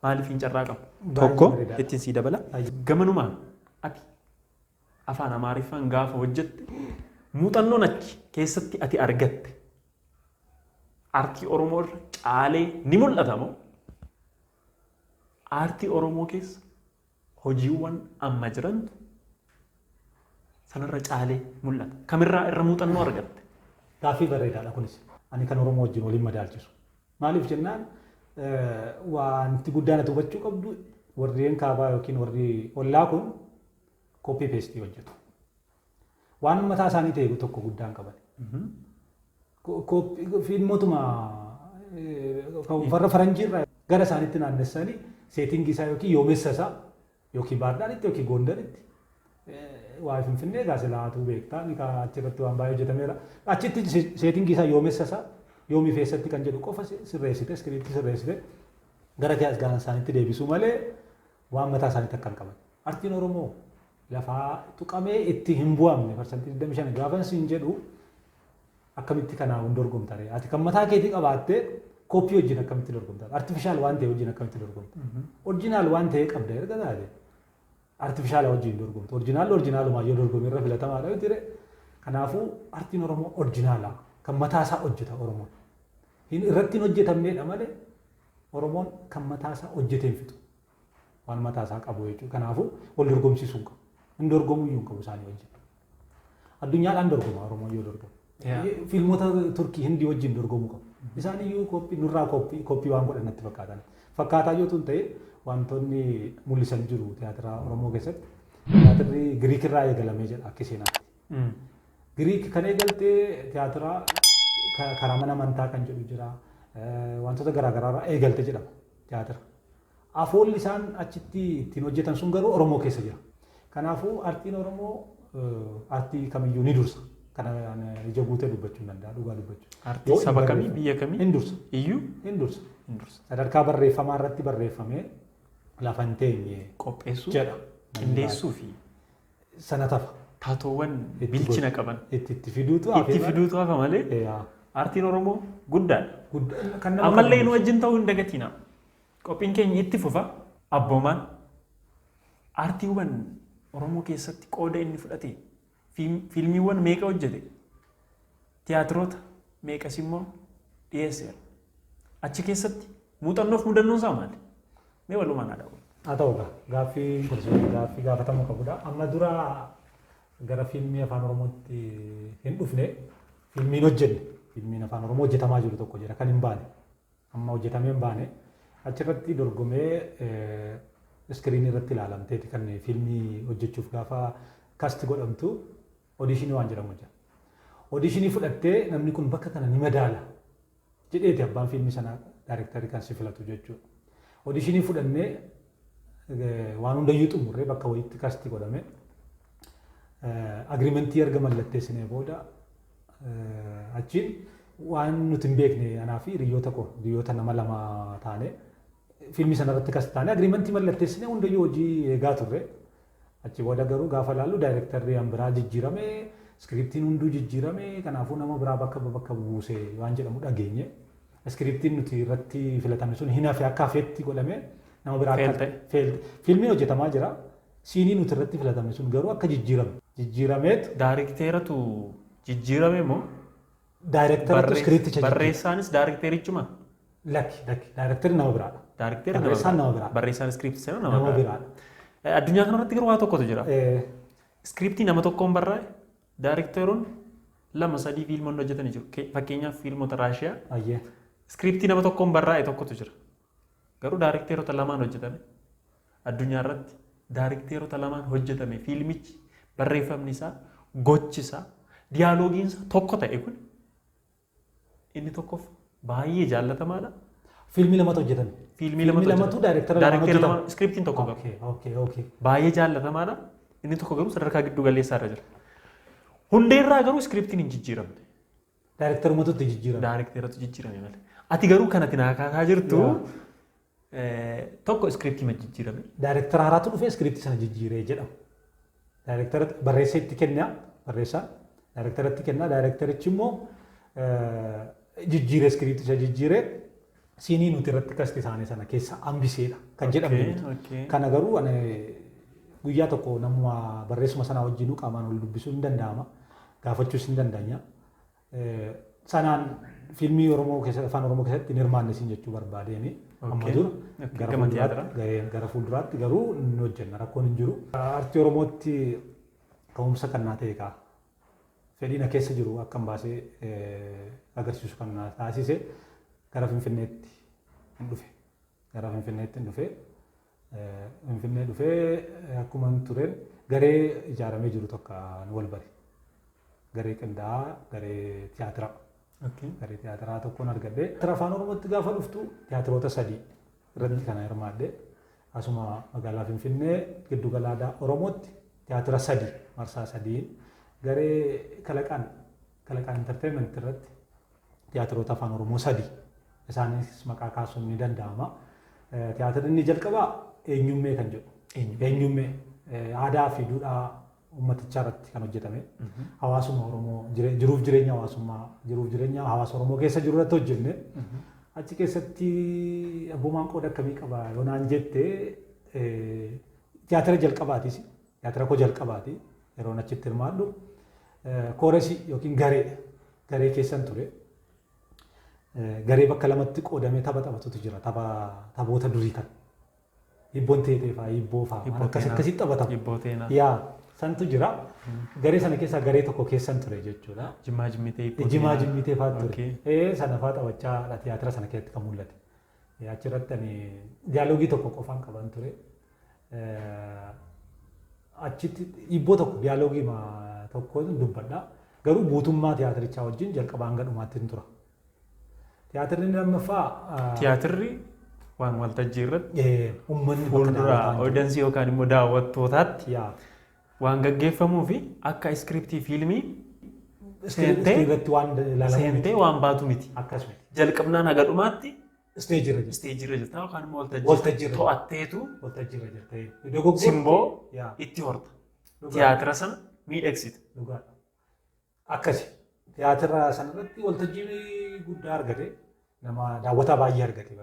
maaliif hin carraaqamu? Baay'ee Tokko bareedaadha. ittiin sii dabala. Baay'ee. Gamanumaan ati afaan Amaariffaan gaafa hojjette muuxannoon achi keessatti ati argatte aartii Oromoo irra caalee ni mul'ata moo? Aartii Oromoo keessa hojiiwwan amma jirantu sanarra caalee mul'ata. Kamirraa irra muuxannoo argatte? Gaaffii bareedaadha kunis. Ani kan Oromoo wajjin waliin madaalchisu. Maaliif jennaan, wanti guddaan ati hubachuu qabdu warreen kaabaa yookiin warri ollaa kun copy paste hojjetu. Waan mataa isaanii ta'e tokko guddaan qaban. Fiilmotuma warra faranjiirraa gara isaaniitti naannessanii setting isaa yookiin yoomessa isaa yookiin Baardaaritti yookiin Gondaritti, waa Finfinnee egaa silaatuu beektaa ni achirratti waan baay'ee hojjetameera. Achitti setting isaa, yoomessa isaa, yoomii feessatti kan jedhu qofa sirreessite, script sirreessite gara gara isaaniitti deebisuu malee waan mataa isaaniitti akka hin qaban. Artiin Oromoo lafaa tuqamee itti hin bu'amne 25% gaafa siin jedhu akkamitti kanaa hin dorgomta ree? Ati kan mataa keetii qabaattee copy wajjin akkamitti dorgomta? Artificial waan ta'e wajjin akkamitti dorgomta? Original waan ta'e qabda erga taate artificial wajjin dorgomta. Original originalumaa yoo dorgome irra filatamaadha miti ree? Kanaafuu artiin Oromoo original kan mataa isaa hojjeta Oromoon. Hin irratti hin hojjetamneedha malee Oromoon kan mataa isaa hojjetee hin fixu. Waan mataa isaa qabu jechuudha. Kanaafuu wal dorgomsiisuu hin qabu. Hin dorgomuu iyyuu hin qabu isaanii wajjin. Addunyaadhaan dorgoma Oromoon yoo dorgomu. Fiilmota Turkii, Hindii wajjin dorgomuu qabu. Isaan iyyuu copy nurraa copy waan godhan natti fakkaatan. Fakkaataa yoo tun ta'e wantoonni mul'isan jiru tiyaatira Oromoo keessatti. Tiyaatirri Giriik irraa eegalamee jedha akka seenaatti. Giriik kan eegaltee tiyaatira karaa mana amantaa kan jedhu jira. Wantoota garaagaraa irraa eegalte jedhama tiyaatira. Afoolli isaan achitti ittiin hojjetan sun garuu Oromoo keessa jira. Kanaafuu artiin Oromoo artii kamiyyuu ni dursa. Kana ija guutee dubbachuu hin danda'a, dhugaa dubbachuu. Artii Yoo hin saba kamii, barreeffame. biyya kamii Hin dursa. iyyuu Hin dursa. hin dursa. Sadarkaa barreeffamaa irratti barreeffamee lafa hin teenye Qopheessuu, jedha. qindeessuu fi Sana tafa. taatoowwan Itti bilchina qaban itti fiduutu itti fiduutu hafa malee aartiin Oromoo guddaadha. Kan nama Ammallee nu kabaju. wajjin ta'uu hin dagatina. Qophiin keenya itti fufa. Abboomaan aartiiwwan Oromoo keessatti qooda inni fudhate, fiilmiiwwan meeqa hojjete, tiyaatiroota meeqas immoo dhiyeesseera. Achi keessatti muuxannoof mudannoon isaa maali? Mee walumaan haa daawwannu. Haa ta'u egaa, gaaffii kun gaaffii gaafatamuu qabudha. Amma dura gara fiilmii afaan Oromootti hin dhufne, fiilmiin hojjenne, fiilmiin afaan Oromoo hojjetamaa jiru tokko jira kan hin baane. Amma hojjetamee hin baane. Achirratti dorgomee screen irratti ilaalamteeti kan fiilmii hojjechuuf gaafa cast godhamtu audition waan jedhamu jira. Audition fudhattee namni kun bakka kana ni madaala jedheeti abbaan fiilmii sanaa, daayirektarii kan si filatu jechuudha. Audition fudhannee waan hundayyuu xumurree bakka wayiitti cast godhame. Agreement erga mallatteessinee booda achiin waan nuti hin beekne, anaa fi hiriyoota koo, hiriyoota nama lama taane fiilmii sanarratti cast taane, agreement mallatteessinee hundayyuu hojii eegaa turre. Achi booda garuu gaafa laallu daayirektarri an biraa jijjiirame, scriptiin hunduu jijjiirame, kanaafuu nama biraa bakka buuse waan jedhamu dhageenye. Scriptiin nuti irratti filatame sun hin hafe, akka hafeetti godhame nama biraa Fail akka ta'e. Fail. Fiilmiin hojjetamaa jira. Scene nuti irratti filatame sun garuu akka jijjiirame. Jijjiirameet Daayirekteeratu jijjiirame moo? Daayirektaratu scripticha jijjiire. Barreessaanis daayirekteerichuma? Lakki, lakki, daayirektarri nama biraadha. Daayirekteerri nama Barreessaan biraadha. nama biraadha. Barreessaan script sana nama Nama biraadha. biraadha. Addunyaa kanarratti garuu waa tokkotu jira. Script nama tokkoon barraa'e daayirekteeroon lama sadii fiilmoonni hojjetanii jiru. Fakkeenyaaf fiilmota Raashiyaa script nama tokkoon barraa'e tokkotu jira. Garuu daayirekteerota lamaan hojjetame. Addunyaa irratti daayirekteerota lamaan hojjetame fiilmichi, barreeffamni isaa, gochi isaa, diyaaloogiin isaa tokko ta'e kun inni tokkoof baay'ee jaallatamaadha. Fiilmii lamatu hojjetame. Fiilmii lamatu lamatu daayirektara lamaan Daayirektara hojjetame. lama iskiriptiin tokko garuu. Okay. Baay'ee jaallatamaadha. Inni tokko garuu sadarkaa giddu galeessaa irra jira. Hundeerraa garuu iskiriptiin hin jijjiiramne. Daayirektarumatu itti jijjiirame. Daayirektaratu jijjiirame malee. Ati garuu kan ati naa kaasaa jirtu tokko iskiriptii ma jijjiirame. Daayirektara haaraatu dhufee iskiriptii sana jijjiiree jedhama. Daayirektara barreessee itti kenna barreessaan daayirektaratti kenna daayirektarichi immoo jijjiiree iskiriptii isa jijjiiree siinii nuti irratti kasti isaanii sana keessa hambiseedha kan jedhamu. Kana garuu ani guyyaa tokko namuma barreessuma sanaa wajjinuu qaamaan wal dubbisuu hin danda'ama. Gaafachuus hin dandeenya. Sanaan fiilmii Oromoo keessatti afaan Oromoo keessatti hin hirmaanne siin jechuu barbaadeeni. Amma dura gara fuulduraatti garuu hin hojjenna rakkoon hin jiru. Aartii Oromootti ka'umsa kan naa ta'e kaa fedhii na keessa jiru akkan baasee agarsiisu kan na taasise gara Finfinneetti hin dhufe. Gara Finfinneetti hin dhufe. Finfinnee dhufee akkuma tureen garee ijaaramee jiru tokko wal bare. Garee qindaa'aa, garee tiyaatiraa. Garee tiyaatiraa tokkoon argadhe. Tiyaatira afaan Oromootti gaafa dhuftu tiyaatiroota sadii irratti kana hirmaadhe. Asuma magaalaa Finfinnee giddu gala aadaa Oromootti tiyaatira sadii marsaa sadiin garee kalaqaan kalaqaan entertainment irratti tiyaatiroota afaan Oromoo sadii isaanis maqaa kaasuun ni danda'ama. Tiyaatirri inni jalqabaa eenyummee kan jedhu. Eenyummee aadaa fi duudhaa uummatichaa irratti kan hojjetame. Hawaasuma Oromoo jiruuf jireenya hawaasummaa jiruuf jireenya hawaasa Oromoo keessa jiru irratti hojjenne. Achi keessatti abboomaan qooda akkamii qaba yoo naan jette tiyaatira jalqabaatis tiyaatira koo jalqabaati yeroon achitti hirmaadhu kooresii yookiin garee garee keessan ture. Garee bakka lamatti qoodamee tapha taphatutu jira tapha taphoota durii kan. Hibboon teetee fa'aa hibboo fa'aa waan akkas akkasitti taphatama. Hibboo teenaa. Yaa santu jira. Garee sana keessaa garee tokko keessan ture jechuudha. Jimmaa jimmitee hibboo Jimaa jimmitee fa'aa ture. Sana fa'aa taphachaa tiyaatira sana keessatti kan mul'ate. Achirratti ani diyaaloogii tokko qofaan qaban ture. Achitti hibboo tokko diyaaloogii tokko dubbadha. Garuu guutummaa tiyaatirichaa wajjin jalqabaa hanga dhumaatti hin tura. Tiyaatirri lammaffaa Tiyaatirri waan waltajjii irratti uummanni fuuldura odeensii yookaan immoo daawwattootaatti waan gaggeeffamuu fi akka iskiriptii fiilmii seentee waan ilaalamu seentee waan baatu miti. Akkasuma. Jalqabnaan haga dhumaatti Isteejii irra jirta. isteejii irra jirta yookaan immoo Waltajjii irra. to'atteetu Waltajjii irra jirta. Dogoggorte. simboo itti horta. Tiyaatira sana miidhagsita. Dhugaadha. Akkasi. Tiyaatira sanarratti waltajjii guddaa argate. Nama daawwataa baay'ee argate.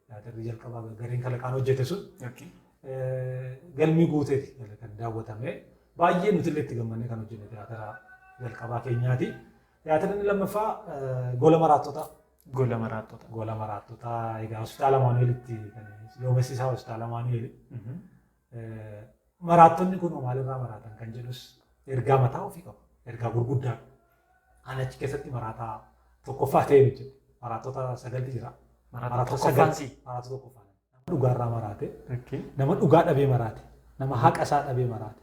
Tiyaatirri jalqabaa gareen kalaqaan hojjete sun galmii guuteeti kan daawwatame. Baay'ee nuti illee itti gammannee kan hojjenne tiyaatira jalqabaa keenyaati. Tiyaatirri inni lammaffaa gola maraattotaa. Gola maraattota. Gola maraattotaa egaa hospitaala Maanu'eelitti yoomessi isaa hospitaala Maanu'eeli. Maraattonni kun maalirraa maraatan kan jedhus ergaa mataa ofii qaba. Ergaa gurguddaa. Ani achi keessatti maraataa tokkoffaa ta'ee hojjete. Maraattota sagalti jira. Maraattota tokkoffaan si. Maraattota tokkoffaan. Nama dhugaarraa maraate. Nama dhugaa dhabee maraate. Nama haqa isaa dhabee maraate.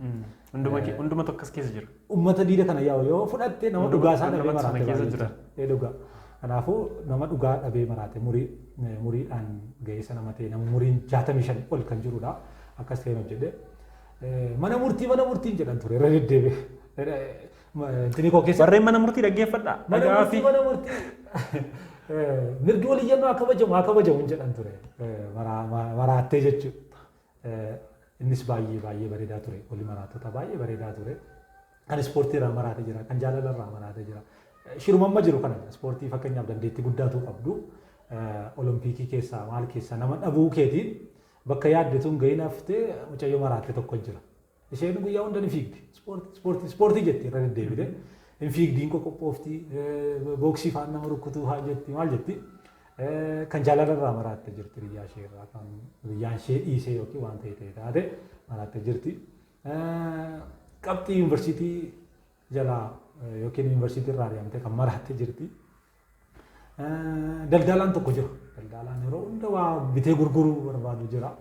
Hunduma tokkos keessa jira. Uummata diida kana yaa'u yoo fudhatte nama dhugaa isaa dhabee maraate. keessa jira. Dhugaa. Kanaafuu nama dhugaa dhabee maraate muriidhaan ga'eessa nama ta'e nama muriin 65 ol kan jirudha. Akkas ta'een hojjedhe. Mana murtii mana murtiin jedhan ture irra deddeebi'e. Intinii koo keessa. Warreen mana murtii dhaggeeffadhaa. Mana murtii mana murtii. Mirgi waliyyannoo haa kabajamu haa kabajamu hin jedhan ture. Maraattee jechuudha. Innis baay'ee baay'ee bareedaa ture. Walli maraattota baay'ee bareedaa ture. Kan ispoortii irraa maraatee jira, kan jaalala irraa maraatee jira. Shiruma amma jiru kana ispoortii fakkeenyaaf dandeettii guddaatu qabdu. Olompikii keessaa maal keessaa nama dhabuu keetiin bakka yaadde tun gahiin haftee mucayyoo maraatte tokko jira. Isheen guyyaa hunda ni fiigdi. Ispoortii ispoortii jetti irra deddeebite. Hin fiigdi hin qoqophoofti booksii faan nama rukkutuu faan jetti maal jetti. Kan jaalala irraa maraatte jirti hiriyaa ishee irraa kan hiriyyaan ishee dhiisee yookiin waan ta'e ta'e taate maraatte jirti. Qabxii yuunivarsiitii jalaa yookiin yuunivarsiitii irraa ari'amtee kan maraatte jirti. Daldalaan tokko jira. Daldalaan yeroo hunda waa bitee gurguruu barbaadu jira.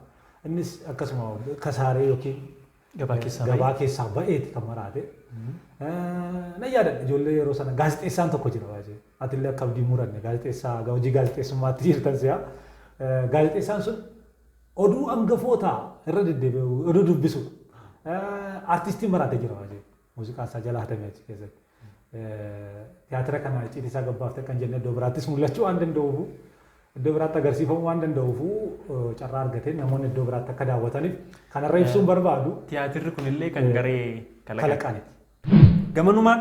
Innis akkasuma kasaaree yookiin Gabaa keessaa ba'eeti kan maraate. Nan yaadadha ijoollee yeroo sana gaazexeessaan tokko jira baay'ee. Atillee akka abdii muranne gaazexeessaa hojii gaazexeessummaatti jirtan si'a. Gaazexeessaan sun oduu hangafootaa irra deddeebi'u oduu dubbisudha. Artistiin maraatee jira baay'ee. Muuziqaan isaa jala hatamee achi keessatti. Tiyaatira kana icciitii isaa gabbaaftee kan jenne iddoo biraattis mul'achuu waan danda'uufu, iddoo biraatti agarsiifamuu waan danda'uufu, carraa argatee namoonni iddoo biraatti akka daawwataniif kanarra ibsuun barbaadu. Tiyaatirri kunillee kan garee Kalaqaaniti. Gamanumaan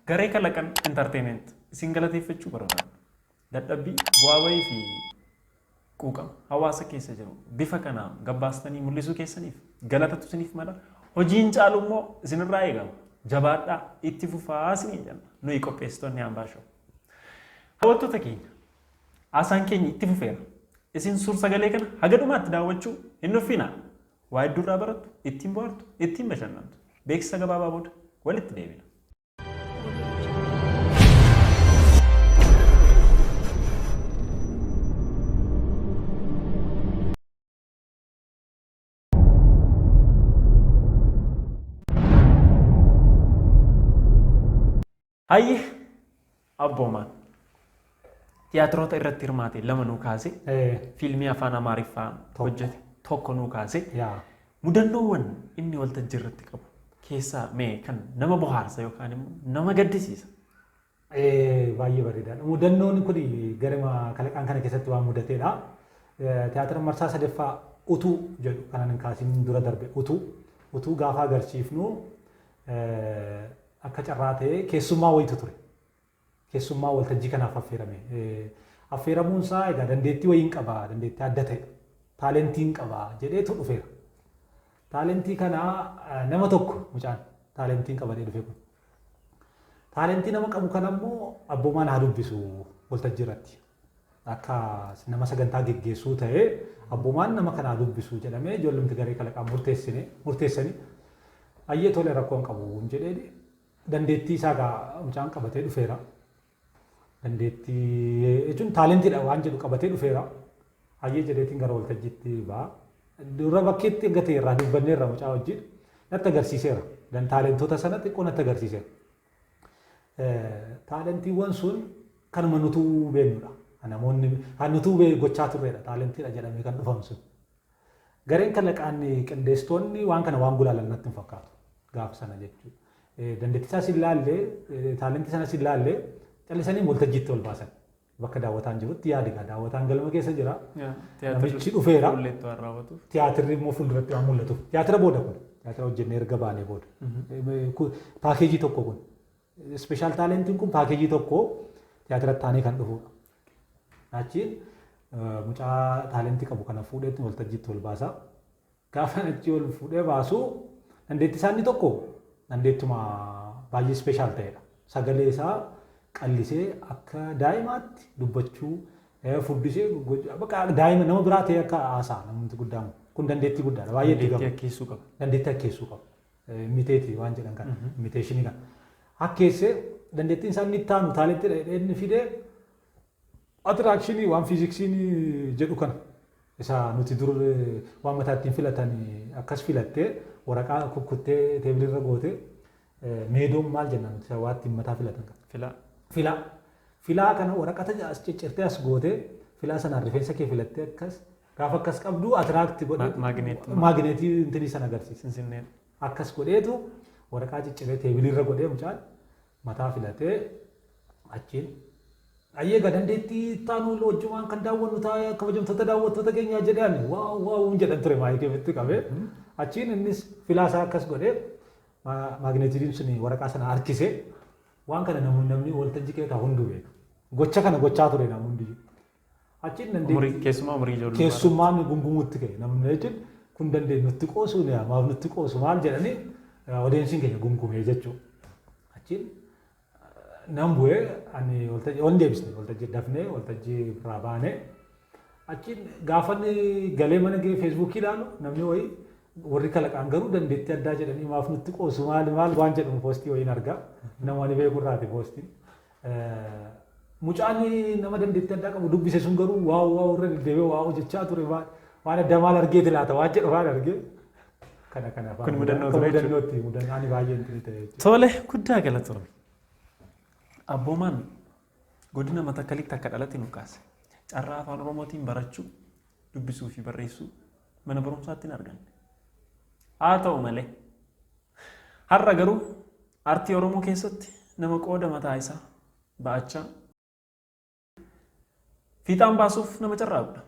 garee Kalaqan Entertainment isin galateeffachuu barbaada. Dadhabbii, bu'aa bahii fi quuqama hawaasa keessa jiru bifa kanaan gabbaastanii mul'isuu keessaniif galatatu isiniif mala. Hojiin caalu immoo isinirraa eegama. Jabaadhaa, itti fufaa isiniin jenna. Nuyi qopheessitoonni Hambaa Show. Hawwattoota keenya, haasaan keenya itti fufeera. Isin suur sagalee kana haga dhumaatti daawwachuu hin nuffinaa. Waa hedduu irraa barattu, ittiin bohaartu, ittiin bashannantu. Beeksisa gabaabaa booda walitti deebina. Hayyee, Abboomaan tiyaatiroota irratti hirmaate lama nuu kaase, fiilmii afaan Amaariffaa hojjete tokko nuu kaase. Mudannoowwan inni waltajjii irratti qabu keessaa mee kan nama bohaarsa yookaan immoo nama gaddisiisa? Baay'ee bareedaadha. Mudannoon kun garuma Kalaqaan kana keessatti waan mudateedha. Tiyaatira marsaa sadaffaa Utuu jedhu kanan hin kaasin dura darbe, Utuu gaafa agarsiifnu, akka carraa ta'ee keessummaa wayitu ture. Keessummaa waltajjii kanaaf affeerame. Affeeramuun isaa egaa dandeettii wayiin qaba, dandeettii adda ta'e, taalentiin qaba jedheetu dhufeera. Taalentii kana nama tokko mucaan taalentiin qabatee dhufe kun. Taalentii nama qabu kana immoo Abboomaan haa dubbisu waltajjii irratti. Akka nama sagantaa geggeessuu ta'ee Abboomaan nama kana haa dubbisu jedhamee ijoollumti garee Kalaqaa murteessine murteessanii, ayyee tole, rakkoo hin qabu jedhee, dandeettii isaa egaa mucaan qabatee dhufeera. Dandeettii jechuun taalentiidha waan jedhu qabatee dhufeera. Ayyee jedheetiin gara waltajjiitti ba'a. Dura bakkeetti erga ta'e irraa dubbanneerra mucaa wajjin, natti agarsiiseera. Dan taalentoota sana xiqqoo natti agarsiiseera. Taalentiiwwan sun kanuma nutuu beeknudha. Namoonni kan nutuu gochaa turredha taalentiidha jedhamee kan dhufan sun. Gareen Kalaqaan qindeessitoonni waan kana waan gulaalan natti hin fakkaatu gaafa sana jechuudha. Dandeettii isaas hin laalle, taalentii sanas hin laalle, callisanii waltajjiitti ol baasan. Bakka daawwataan jirutti, yaadi egaa, daawwataan galma keessa jira. Namichi dhufeera. Fuulleetti waan raawwatuuf. Tiyaatirri immoo fuulduratti waan mul'atuuf. Tiyaatira booda kun. Tiyaatira hojjennee erga baanee booda. Paakeejii tokko kun. Special taalentiin kun paakeejii tokko tiyaatira taanee kan dhufudha. Achiin mucaa taalentii qabu kana fuudheetti waltajjiitti ol baasa. Gaafa achi ol fuudhee baasu, dandeettii isaa inni tokko dandeettuma baay'ee special ta'edha. Sagalee isaa qallisee akka daa'imaatti dubbachuu, furdisee, bakka daa'ima nama biraa ta'ee akka haasa'a namni guddaan kun dandeettii guddaadha. Baay'ee itti Dandeettii gammada. akkeessuu qaba. Dandeettii akkeessuu qaba. Imiteetii waan jedhan kana. Imiteeshinii kana. Akkeessee dandeettiin isaa inni itti aanu taalentiidha jedhee inni fidee attiraakshinii waan fiiziksiin jedhu kana. Isa nuti dur waan mataa ittiin filatan akkas filattee, waraqaa kukkuttee teebilirra gootee, meedoon maal jenna nuti waa ittiin mataa filatan kana? Filaa. Filaa. Filaa kana waraqata as ciccirtee as gootee, filaa sanaan rifeensa kee filattee, akkas gaafa akkas qabdu attract godhe. Maagneetii. Maagneetii intinii sana agarsiisa. Sinsinneen. Akkas godheetu waraqaa cicciree teebilirra godhee, mucaan mataa filatee, achiin ayyee egaa dandeettii ittaanu wajjumaan kan daawwannu ta'a, kabajamtoota daawwattoota keenyaa jedhan, wow wow jedhan ture maayikii ofitti qabee. Achiin innis filaa isaa akkas godhee, maagneetiin sun waraqaa sana harkisee, waan kana namni waltajjii keessa hunduu beeka. Gocha kana gochaa ture namni hundiyyuu. Achiin dandeettii Keessumaa umurii ijoollummaa. Keessummaan gungumuutti ka'e namni jechuun kun dandeenyu nutti qoosu, maaf nutti qoosu maal jedhanii, odeensiin keenya gungumee jechuudha. Achiin nan bu'ee, ani waltajjii ol deebisne, waltajjii dafnee waltajjii irraa baane. Achiin gaafa inni galee mana ga'ee Feesbuukii ilaalu, namni wayii warri Kalaqaan garuu dandeettii addaa jedhanii maaf nutti qoosu maal maal waan jedhamu poostii wayiin argaa. Nama ani beeku irraati poostiin. Mucaan nama dandeettii addaa qabu dubbise sun garuu wow wow irra deddeebi'ee wow jechaa ture, waan addaa maal argeeti laata waan jedhu waan argee. Kana kana. Kun mudannoo ture jechuudha. Mudannootti mudannoo ani baay'ee hin ta'e jechuudha. Tole, guddaa galatoomii. Abboomaan godina Matakkalitti akka dhalate nu kaase. Carraa afaan Oromootiin barachuu Dubbisuu fi barreessuu mana barumsaatti hin arganne. Haa ta'u malee har'a garuu aartii Oromoo keessatti nama qooda mataa isaa ba'achaa fiixaan baasuuf nama carraaqudha.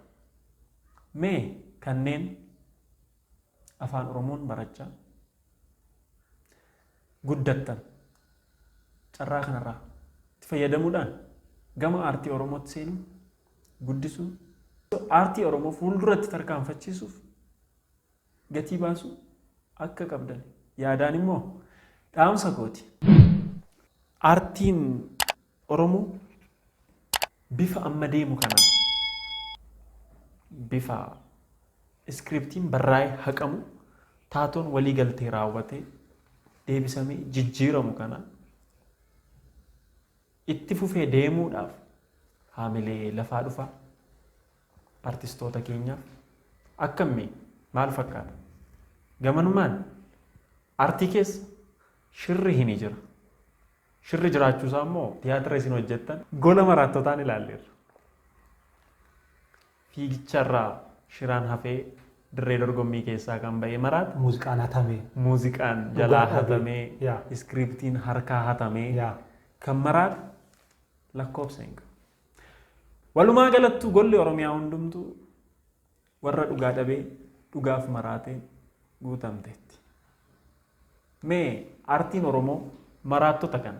Mee kanneen afaan Oromoon barachaa guddattan carraa kanarraa itti fayyadamuudhaan gama aartii Oromootti seenuu guddisuu aartii Oromoo fuulduratti tarkaanfachiisuuf gatii baasuu akka qabdan yaadaan immoo dhaamsa kooti. Aartiin Oromoo bifa amma deemu kanaan bifa iskiriptiin barraa'ee haqamu taatoon walii galtee raawwatee deebisamee jijjiiramu kana itti fufee deemuudhaaf haamilee lafaa dhufaa artistoota keenyaaf akkamii maal fakkaata? Gamanumaan aartii keessa shirri hin jira. Shirri jiraachuusaa immoo tiyaatira isin hojjettan gola maraattotaan ilaalleerra. Fiigicharraa shiraan hafee dirree dorgommii keessaa kan ba'e maraata. Muuziqaan hatamee. Muuziqaan jalaa hatamee, iskiriptiin harkaa hatamee kan maraata lakkoofsa hin qabu. Walumaa galattuu golli Oromiyaa hundumtuu warra dhugaa dhabee dhugaaf maraateen guutamteetti. Mee aartiin Oromoo maraattota kana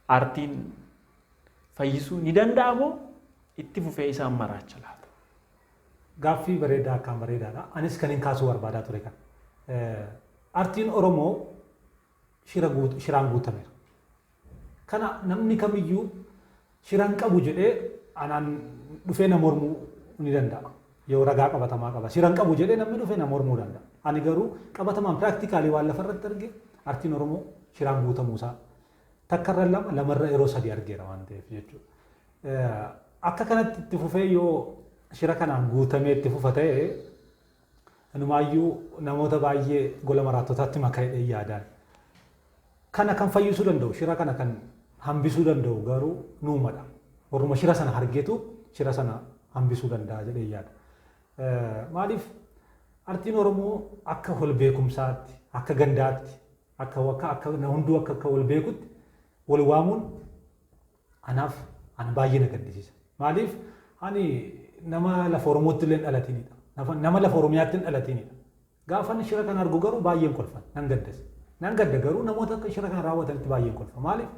aartiin fayyisuu ni danda'a moo itti fufee isaan maraacha laata? Gaaffii bareedaa akkaan bareedaadha. Anis kan hin kaasuu barbaadaa ture kan. Aartiin Oromoo shiraan guutameera. Kana namni kamiyyuu shiraan qabu jedhee anaan dhufee na mormuu ni danda'a. Yoo ragaa qabatamaa qaba. Shiraan qabu jedhee namni dhufee na mormuu danda'a. Ani garuu qabatamaan practically waan lafarratti arge aartiin Oromoo shiraan guutamuusaa takkarra lama lamarra yeroo sadi argeera waan ta'eef jechuudha. Akka kanatti itti fufee yoo shira kanaan guutamee itti fufa ta'e inumaayyuu namoota baay'ee gola maraattotaatti makaa yaadaan. Kana kan fayyisuu danda'u shira kana kan hambisuu danda'u garuu nuumadha. Warruma shira sana argetu shira sana hambisuu danda'a jedhee yaada. Maaliif aartiin Oromoo akka wal beekumsaatti, akka gandaatti, akka akka hunduu akka wal beekutti wal waamuun anaaf ana baay'ee na gaddisiisa. Maaliif ani nama lafa Oromootti illee hin dhalatinidha. Nama lafa Oromiyaatti hin dhalatinidha. Gaafa shira kana argu garuu baay'een kolfan nan gaddas. Nan gadda garuu namoota akka shira kana raawwatanitti baay'een kolfa. Maaliif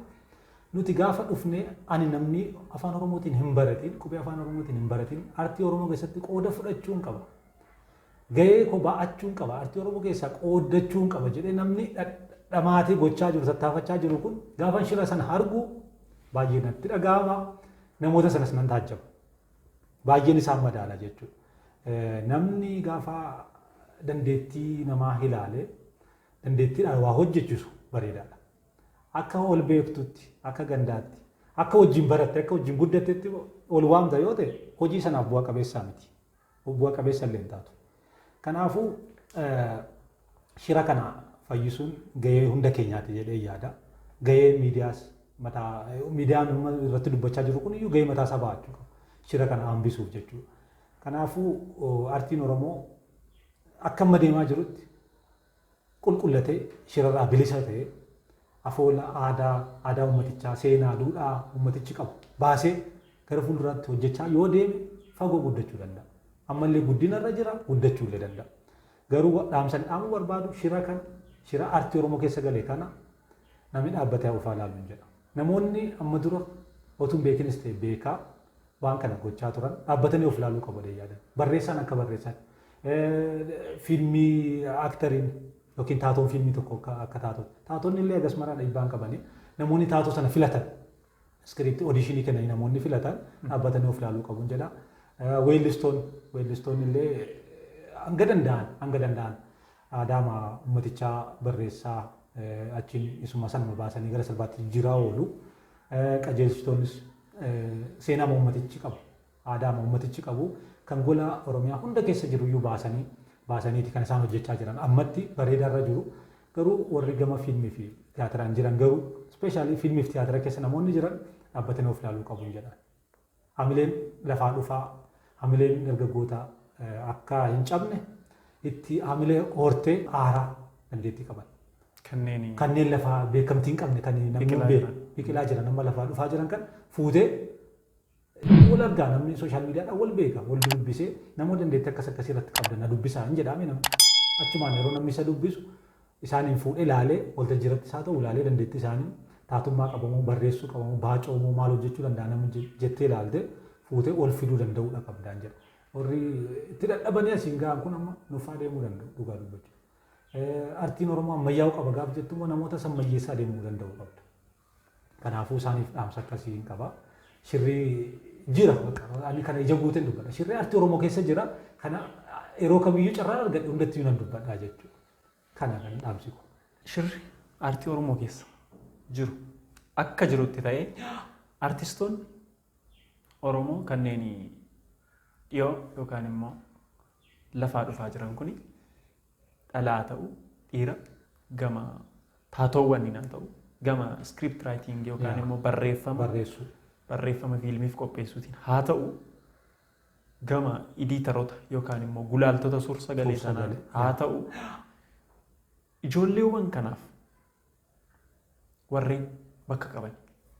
nuti gaafa dhufnee ani namni afaan Oromootiin hin baratin qubee afaan Oromootiin hin baratin aartii Oromoo keessatti qooda fudhachuun qaba. Gahee koo ba'achuun qaba. Aartii Oromoo keessaa qooddachuun qaba jedhee namni dhamaatee gochaa jiru tattaafachaa jiru kun gaafa shira sana argu baay'ee natti dhaga'ama. Namoota sanas nan taajjaba. Baay'een isaan madaala jechuudha. Namni gaafa dandeettii namaa ilaale dandeettiidhaan waa hojjechisu bareedaadha. Akka ol beektutti, akka gandaatti, akka wajjin baratte, akka wajjin guddattetti ol waamta yoo ta'e hojii sanaaf bu'a qabeessaa miti. Bu'a qabeessa illee hin taatu. Kanaafuu shira kana fayyisuun gahee hunda keenyaati jedhee yaada. Gahee miidiyaas mataa miidiyaan irratti dubbachaa jiru kun iyyuu gahee mataa isaa ba'achuu qaba. Shira kana hambisuuf jechuudha. Kanaafuu aartiin Oromoo akka amma deemaa jirutti qulqullatee shirarraa bilisa ta'ee afoola aadaa aadaa uummatichaa seenaa duudhaa uummatichi qabu baasee gara fuulduraatti hojjechaa yoo deeme fagoo guddachuu danda'a. Ammallee guddina irra jira guddachuu illee danda'a. Garuu dhaamsan dhaamuu barbaadu shira kana shira aartii Oromoo keessa gale kana namni dhaabbatee ufaa ilaalu hin jedha. Namoonni amma dura otuu hin beekinis ta'e beekaa waan kana gochaa turan dhaabbatanii of ilaaluu qabu jedhee yaadan. Barreessaan akka barreessaatti. Fiilmii aaktariin yookiin taatoon fiilmii tokko akka taatota. Taatonni illee agas maraa dhiibbaa hin qabani. Namoonni taatoo sana filatan iskiriiptii audition kennanii namoonni filatan dhaabbatanii of ilaaluu qabu jedha. Weellistoonni illee hanga danda'an aadaama uummatichaa barreessaa achiin isuma sanuma baasanii gara sirbaatti jijjiiraa oolu. Qajeelchitoonnis seenaa uummatichi qabu aadaama uummatichi qabu kan gola Oromiyaa hunda keessa jiru iyyuu baasaniiti kan isaan hojjechaa jiran ammatti bareedaarra jiru. Garuu warri gama fiilmii fi tiyaatiraan jiran garuu especially fiilmii fi tiyaatira keessa namoonni jiran dhaabbatanii of ilaaluu qabu jedhan. Hamileen lafaa dhufaa, hamileen dargaggootaa akka hin cabne itti haamilee hortee haaraa dandeettii qaban. Kanneen lafaa beekamtii hin qabne, kan namni Biqilaa hin beekne, jiran. Biqilaa jiran, amma lafaa dhufaa jiran kan fuutee wal argaa. Namni social mediadhaan wal beeka, wal dubbisee, namoota dandeettii akkas akkasii irratti qabdan na dubbisaa hin jedhame. Namni achumaan yeroo namni isa dubbisu isaaniin fuudhee ilaalee, waltajjii irratti isaa ta'u ilaalee, dandeettii isaanii taatummaa qabamoo, barreessuu qabamoo, baacoomoo, maal hojjechuu danda'a namni jettee ilaalte fuutee ol fiduu danda'uudha qabdaan jedha. Warri itti dadhabanii asiin ga'an kun amma nuffaa deemuu danda'u, dhugaa dubbachuu. Artiin Oromoo ammayyaa'uu qaba gaaf jettu immoo namoota sammayyeessaa deemuu danda'uu qabda. Kanaafuu isaaniif dhaamsa akkasii hin qaba. Shirrii jira, ani kana ija guuteen dubbadha. Shirrii artii Oromoo keessa jira. Kana yeroo kamiyyuu carraan argadhe hundatti nan dubbadha jechuudha. Kana kan dhaamsi kun. Shirri aartii Oromoo keessa jiru akka jirutti ta'ee, artistoonni Oromoo kanneen dhiyoo yookaan immoo lafaa dhufaa jiran kuni, dhalaa ta'u dhiira, gama taatoowwan haa ta'u, gama script writing yookaan immoo barreeffama Barreessuu. barreeffama fiilmiif qopheessuutiin haa ta'u, gama editoroota yookaan immoo gulaaltota suur sagalee sanaan Suur-sagalee, haa ta'u, ijoolleewwan kanaaf warreen bakka qaban,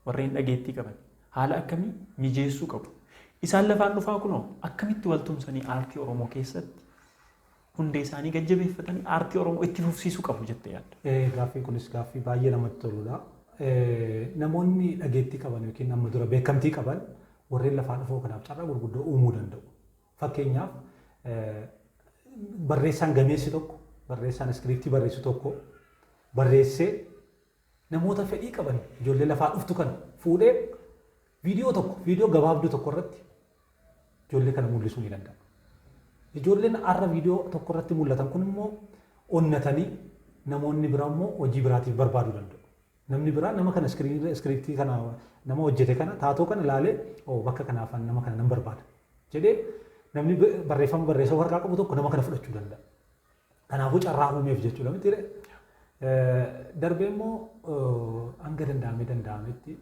warreen dhageettii qaban haala akkamii mijeessuu qabu? Isaan lafaan dhufaa kunoo akkamitti waltumsanii aartii Oromoo keessatti hundee isaanii gajjabeeffatanii aartii Oromoo itti fufsiisuu qabu jettee yaadda? Gaaffiin kunis gaaffii baay'ee namatti toludha. Namoonni dhageettii qaban yookiin amma dura beekamtii qaban warreen lafaa dhufoo kanaaf carraa gurguddoo uumuu danda'u. Fakkeenyaaf, barreessaan gameessi tokko, barreessaan iskiriiptii barreessu tokko barreessee, namoota fedhii qaban, ijoollee lafaa dhuftu kana fuudhee viidiyoo tokko, viidiyoo gabaabduu tokko irratti ijoollee kana mul'isuu ni danda'a. Ijoolleen har'a viidiyoo tokko irratti mul'atan kun immoo onnatanii namoonni biraa immoo hojii biraatiif barbaaduu danda'u. Namni biraa nama kana, iskiriiptii kana nama hojjete kana, taatoo kana ilaalee, "Oo, bakka kanaaf nama kana nan barbaada" jedhee namni barreeffama barreessa waraqaa qabu tokko nama kana fudhachuu danda'a. Kanaafuu carraa uumeef jechuudha miti ree? Darbee immoo hanga danda'amee danda'ametti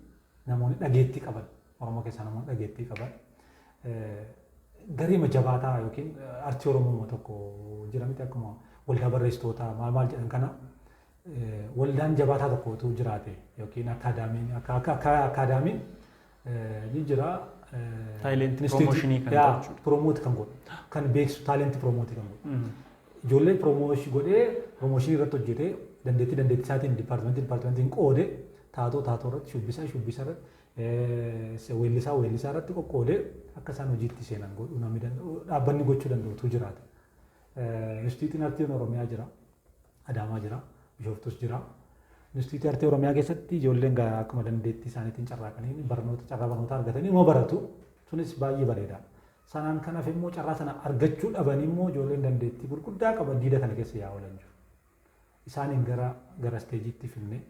namoonni dhageettii qaban, Oromoo keessaa namoonni dhageettii qaban, gareema jabaataa yookiin artii Oromoo tokko jira miti, akkuma waldaa barreessitootaa maal maal jedhan kana, waldaan jabaataa tokko utuu jiraate yookiin akaadaamiin akka akaadaamiin ni jira. Talent promotionii kan ta'u jechuudha. Promote kan godhu, kan beeksisu, talent promote kan godhu. Ijoollee promotion godhee, promotionii irratti hojjetee, dandeettii dandeettii isaatiin departmentii departmentiin qoodee, taatoo taatoo irratti, shubbisaa shubbisa irratti, weellisaa weellisaa irratti qoqqoodee akka isaan hojiitti seenan godhuu namni danda'u, dhaabbanni gochuu danda'utu jiraata. Instituutiin Artii Oromiyaa jira. Adaamaa jira. Bishooftus jira. Instituutii Artii Oromiyaa keessatti ijoolleen akkuma dandeettii isaaniitiin carraaqanii barnoota, carraa barnootaa argatanii immoo baratu. Sunis baay'ee bareedaadha. Sanaan kan hafe immoo carraa sana argachuu dhabanii immoo ijoolleen dandeettii gurguddaa qaban diida kana keessa yaa'aa oolan jiru. Isaaniin gara istageitti fidnee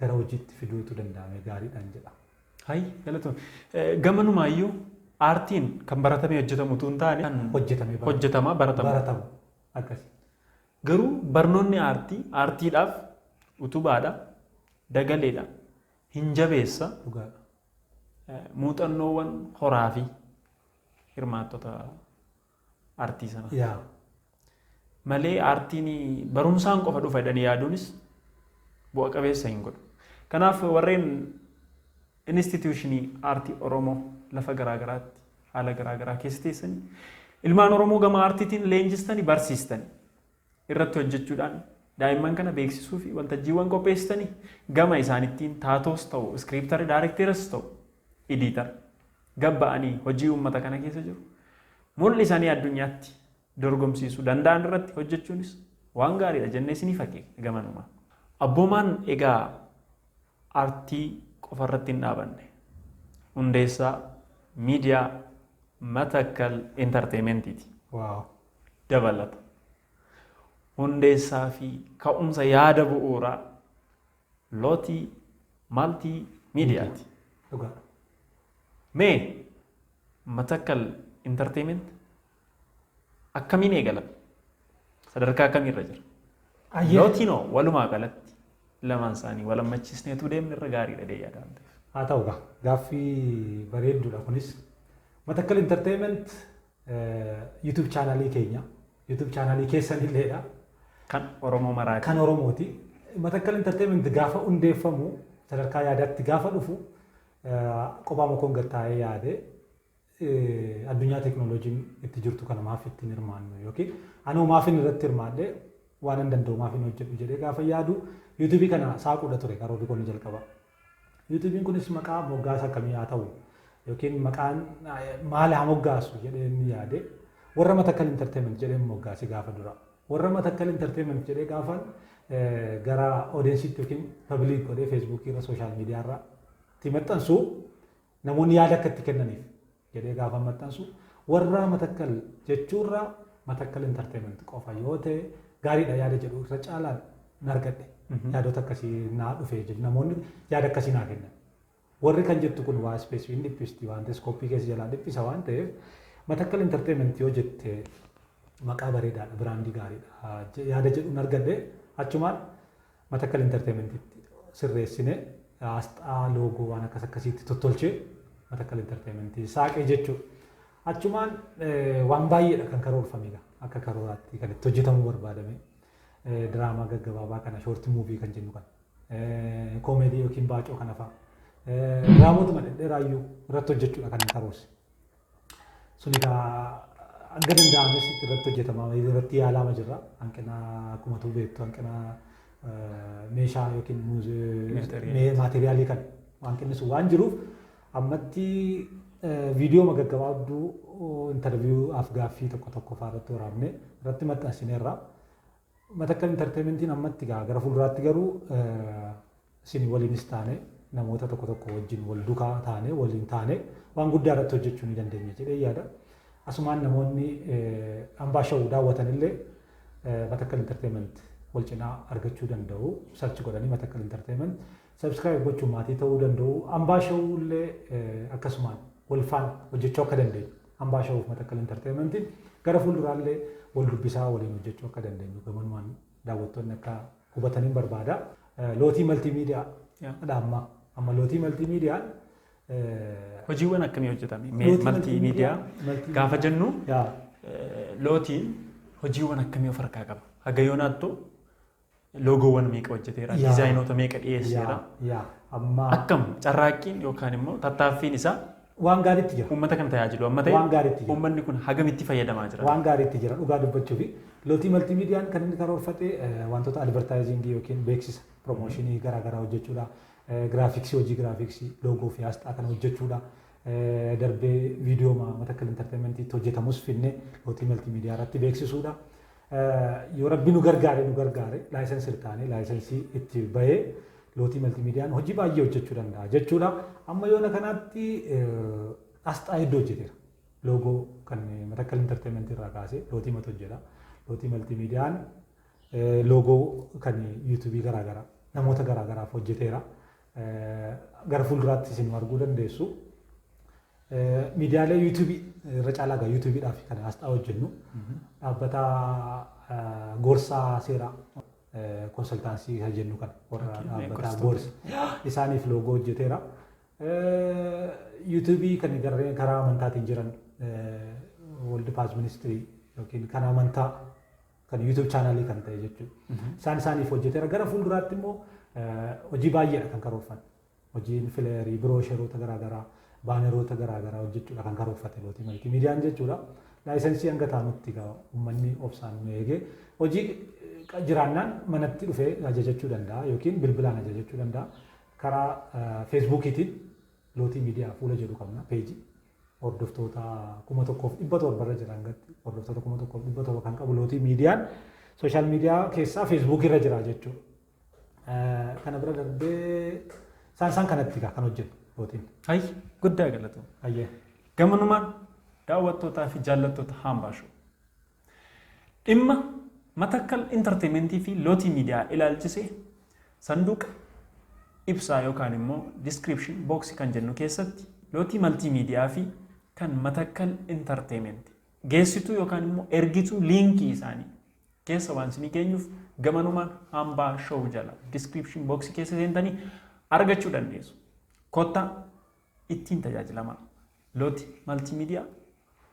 gara hojiitti fiduutu danda'ame gaariidhaan jedha. Hayi, galatoon. Gamanumaayyuu aartiin kan baratamee hojjetamu utuu hin taane kan Hojjetamee baratamu. Hojjetamaa baratamu. Baratamu. Akkasi. Garuu barnoonni aartii aartiidhaaf utubaadha, dagaleedha, hin jabeessa, Dhugaadha. Muuxannoowwan horaa fi hirmaattota aartii sanaa. Malee aartiin barumsaan qofa dhufa jedhanii yaaduunis bu'a qabeessa hin godhu. Kanaaf warreen institutionii aartii Oromoo lafa garaagaraatti haala garaagaraa keessa teessanii ilmaan Oromoo gama aartiitiin leenjistanii barsiistanii irratti hojjechuudhaan daa'imman kana beeksisuu fi waltajjiiwwan qopheessitanii gama isaanittiin taatoos ta'u, scriptara, directoras ta'u, editor gabba'anii hojii uummata kana keessa jiru mul'isanii addunyaatti dorgomsiisuu danda'an irratti hojjechuunis waan gaariidha jennee isinii fakkeenya gamanumaa. Abboomaan egaa aartii qofa irratti hin dhaabanne. Hundeessaa miidiyaa Matakkal Entertainmentiiti. Dabalata. Hundeessaa fi ka'umsa yaada bu'uuraa Lootii Maltii Miidiyaati. Mee Matakkal Entertainment akkamiin eegalame? Sadarkaa akkamiirra jira? Lootiinoo walumaa galatti lamaan isaanii wal hammachiisneetu deemne irra gaariidha dee yaada waan ta'eef. Haa ta'u gaa, gaaffii bareedduudha kunis. Matakkal Entertainment YouTube channelii keenya, YouTube channelii keessanilleedha. Kan Oromoo maraati. Kan Oromooti. Matakkal Entertainment gaafa hundeeffamu, sadarkaa yaadaatti gaafa dhufu, kophaa makoon gad taa'ee yaade, addunyaa teekinooloojiin itti jirtu kana maaf ittiin hirmaannu yookiin anoo maafin irratti hirmaadhe, waan hin danda'u maafin hojjedhu jedhee gaafa yaadu, YouTubeii kana saaquudha ture karoorri kun jalqaba. YouTubeiin kunis maqaa moggaasa akkamii haa ta'u yookiin maqaan maal haa moggaasu jedhee inni yaade, warra Matakkal Entertainment jedhee moggaase gaafa dura. Warra Matakkal Entertainment jedhee gaafa gara audienceiitti yookiin public godhee Facebookii irra, social media irra itti maxxansu, namoonni yaada akka itti kennaniif jedhee gaafa maxxansu, warra Matakkal jechuurra Matakkal Entertainment qofa yoo ta'e gaariidha yaada jedhu irra caalaan argadhe. Yaadota akkasii naa dhufee jiru, namoonni yaada akkasii naa kennan. Warri kan jettu kun waa spaceii hin dhiphisti waan ta'eef, scopeii keessa jalaa dhiphisa waan ta'eef, Matakkal Entertainment yoo jette maqaa bareedaadha, brandii gaariidha yaada jedhuun argadhe. Achumaan Matakkal Entertainmentitti sirreessine, asxaa, logo waan akkas akkasiitti tottolchee Matakkal Entertainmentii saaqee jechuudha. Achumaan waan baay'eedha kan karoorfame, akka karooraatti kan itti hojjetamuu barbaadame. Diraamaa gaggabaabaa kana, short movie kan jennu kana, comedy yookiin baacoo kana fa'a. Diraamotuma dhedheeraayyuu irratti hojjechuudha kan karoorse. Sun egaa hanga danda'ames irratti hojjetama, irratti yaalaama jirra. Hanqina, akkuma tu beektu, hanqina meeshaa yookiin maateriyaalii kan hanqinni sun waan jiruuf, ammatti viidiyoo gaggabaabduu interview af-gaaffii tokko tokko fa'aa irratti waraabne irratti maxxansineerra. Matakkal Entertainmentiin ammatti gara fuulduraatti garuu isin waliinis taane, namoota tokko tokko wajjin wal duukaa taane, waliin taane waan guddaa irratti hojjechuu ni dandeenya jedhee yaada. Asumaan namoonni Hambaa Show daawwatan illee Matakkal Entertainment wal cinaa argachuu danda'u. Search godhanii Matakkal Entertainment subscribe gochuun maatii ta'uu danda'u. Hambaa Show illee akkasumaan wal faana hojjechuu akka dandeenyu. Hambaa Showuf Matakkal Entertainmentiin gara fuulduraallee wal dubbisaa waliin hojjechuu akka dandeenyu gamanumaan daawwattoonni akka hubataniin barbaada. Lootii Multimedia dha amma. Amma Lootii Multimediaan Hojiiwwan akkamii hojjetame? Multimedia gaafa jennu, Lootiin hojiiwwan akkamii of harkaa qaba? Haga yoonaattu logoowwan meeqa hojjeteera? Designoota meeqa dhiyeesseera? Amma Akkam carraaqqiin yookaan immoo tattaaffiin isaa waan gaariitti jira. Uummata kana tajaajilu amma ta'e, Waan gaariitti jira. uummanni kun hagamitti fayyadamaa jira? Waan gaariitti jira dhugaa dubbachuu fi Lootii Multimediaan kan inni karoorfate wantoota advertisingii yookiin beeksisa, promotionii garaagaraa hojjechuudha. Graphicsii, hojii graphicsii, logo fi asxaa kana hojjechuudha. Darbee viidiyoo Matakkal Entertainmentiitti hojjetamus finne Lootii Multimedia irratti beeksisuudha. Yoo Rabbi nu gargaare, licensii taane, licensii itti bahee, Lootii Multimediaan hojii baay'ee hojjechuu danda'a jechuudha. Amma yoona kanaatti asxaa hedduu hojjeteera. Logo kan Matakkal Entertainmentii irraa kaasee Lootii matu hojjeta. Lootii Multimediaan logo kan YouTubeii garaagaraa namoota garaagaraaf hojjeteera. Gara fuulduraatti isin arguu dandeessu. Miidiyaalee YouTubeii irra caalaa gaa YouTubeiidhaaf kan asxaa hojjennu. Dhaabbata gorsaa seeraa, consultancy kan jennu kana, warra dhaabbata gorsa isaaniif logo hojjeteera. YouTubeii kan gareen karaa amantaatiin jiran, World Path Ministry yookiin kan amantaa kan YouTube channelii kan ta'e jechuudha. Isaan isaaniif hojjeteera. Gara fuulduraatti immoo hojii baay'eedha kan karoorfan. Hojiin flyerii, brochureoota garaagaraa, banneroota garaagaraa hojjechuudha kan karoorfate Lootii Multimediaan jechuudha. Licensii hanga taanutti egaa uummanni obsaan nu eegee, hojii jiraannaan manatti dhufee ajajachuu danda'a yookiin bilbilaan ajajachuu danda'a. Karaa Facebookiitiin Lootii Miidiyaa fuula jedhu qabna, pageii. Hordoftoota 1700 irra jiran gatti, hordoftoota 1700 kan qabu Lootii Miidiyaan social media keessaa Facebookii irra jira jechuudha. Kana bira darbee isaan kanatti kan hojjetu Lootiin. Hayyi, guddaa galatoom. Hayyee. Gamanumaan daawwattootaa fi jaallattoota Hambaa Show. Dhimma Matakkal Entertainmentii fi Lootii Miidiyaa ilaalchisee sanduuqa ibsaa yookaan immoo description boxii kan jennu keessatti Lootii Multimedia fi kan Matakkal Entertainmentii geessituu yookaan immoo ergituu linkii isaanii keessa waan isinii keenyuuf, gamanumaan Hambaa Show jala description boxii keessa seentanii argachuu dandeessu. Kottaa ittiin tajaajilamaa. Lootii Multimedia.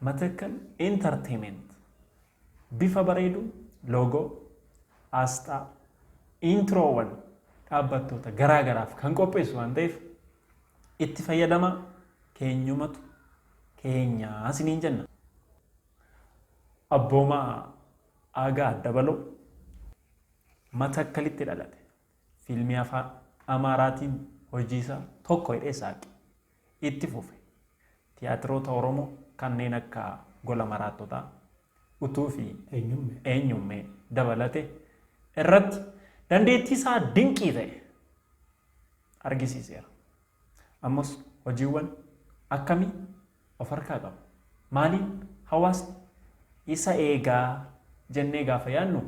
Matakkal Entertainment bifa bareedu loogoo, aasxaa, introowwan dhaabbattoota garaa garaaf kan qopheessu waan ta'eef itti fayyadamaa, keenyumatu keenyaa isiniin jenna. Abboomaa Aagaa Dabaloo Matakkalitti dhalate. Fiilmii afaan Amaaraatiin hojii isaa tokko hidhee saaqe. Itti fufe. Tiyaatiroota Oromoo kanneen akka Gola Maraattotaa, Utuu fi Eenyummee. Eenyummee dabalate irratti dandeettii isaa dinqii ta'e argisiiseera. Ammas hojiiwwan akkamii of harkaa qaba? Maaliin hawaasni isa eegaa jennee gaafa yaadnu,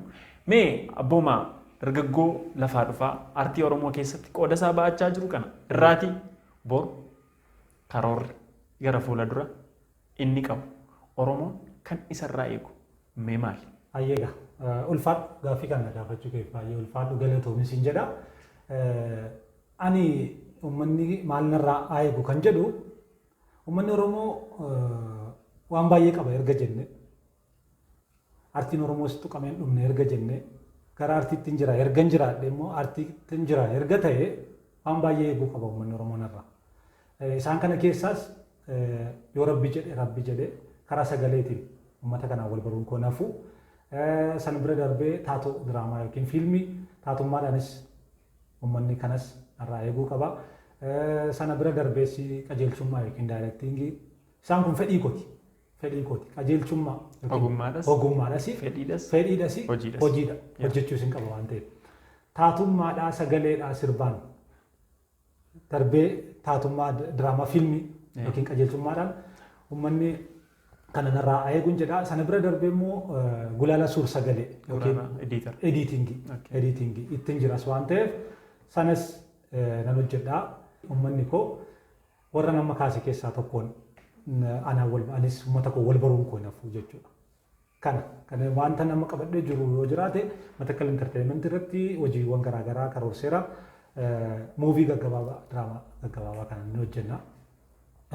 mee Abboomaa dargaggoo lafaa dhufaa aartii Oromoo keessatti qooda isaa ba'achaa jiru kana irraatii boru karoorri gara fuula dura inni qabu, Oromoon kan isarraa eegu mee maali? Hayyee egaa ulfaadhu, gaaffii kana gaafachuu keef baay'ee ulfaadhu, galatoomi siin jedha. Ani uummanni maal narraa haa eegu kan jedhu, uummanni Oromoo waan baay'ee qaba erga jenne, artiin Oromoos tuqamee hin dhumne erga jenne, gara artiitti hin jira erga hin jiraadhe immoo artiitti hin jira erga ta'e, waan baay'ee eeguu qaba uummanni Oromoo narraa. Isaan kana keessaas yoo Rabbi jedhe karaa sagaleetiin uummata kanaan wal baruun koo nafu. Sana bira darbee taatoo diraamaa yookiin fiilmii taatummaadhaanis uummanni kanas narraa eeguu qaba. Sana bira darbees qajeelchummaa yookiin directingii, isaan kun fedhii kooti. Fedhii kooti. Qajeelchummaa. Ogummaadhas. Ogummaadhas. Fedhiidhas. Fedhiidhas. Hojiidhas. Hojiidha. Hojjechuus hin qaba waan ta'eef. Taatummaadhaa, sagaleedhaa, sirbaan darbee taatummaa diraamaa fiilmii yookiin qajeelchummaadhaan uummanni kana narraa eeguun jedha. Sana bira darbee immoo gulaala suur sagalee yookiin Editor. editingii editingii ittiin jiras waan ta'eef sanas nan hojjedha. Uummanni koo warra nama kaase keessaa tokkoon anaan wal anis uummata koo wal baruun koo hin hafu jechuudha. Kana wanta nama qabadhee jiru yoo jiraate, Matakkal Entertainment irratti hojiiwwan garaagaraa karoorseera. Movie gaggabaabaa, diraamaa gaggabaabaa kana ni hojjenna.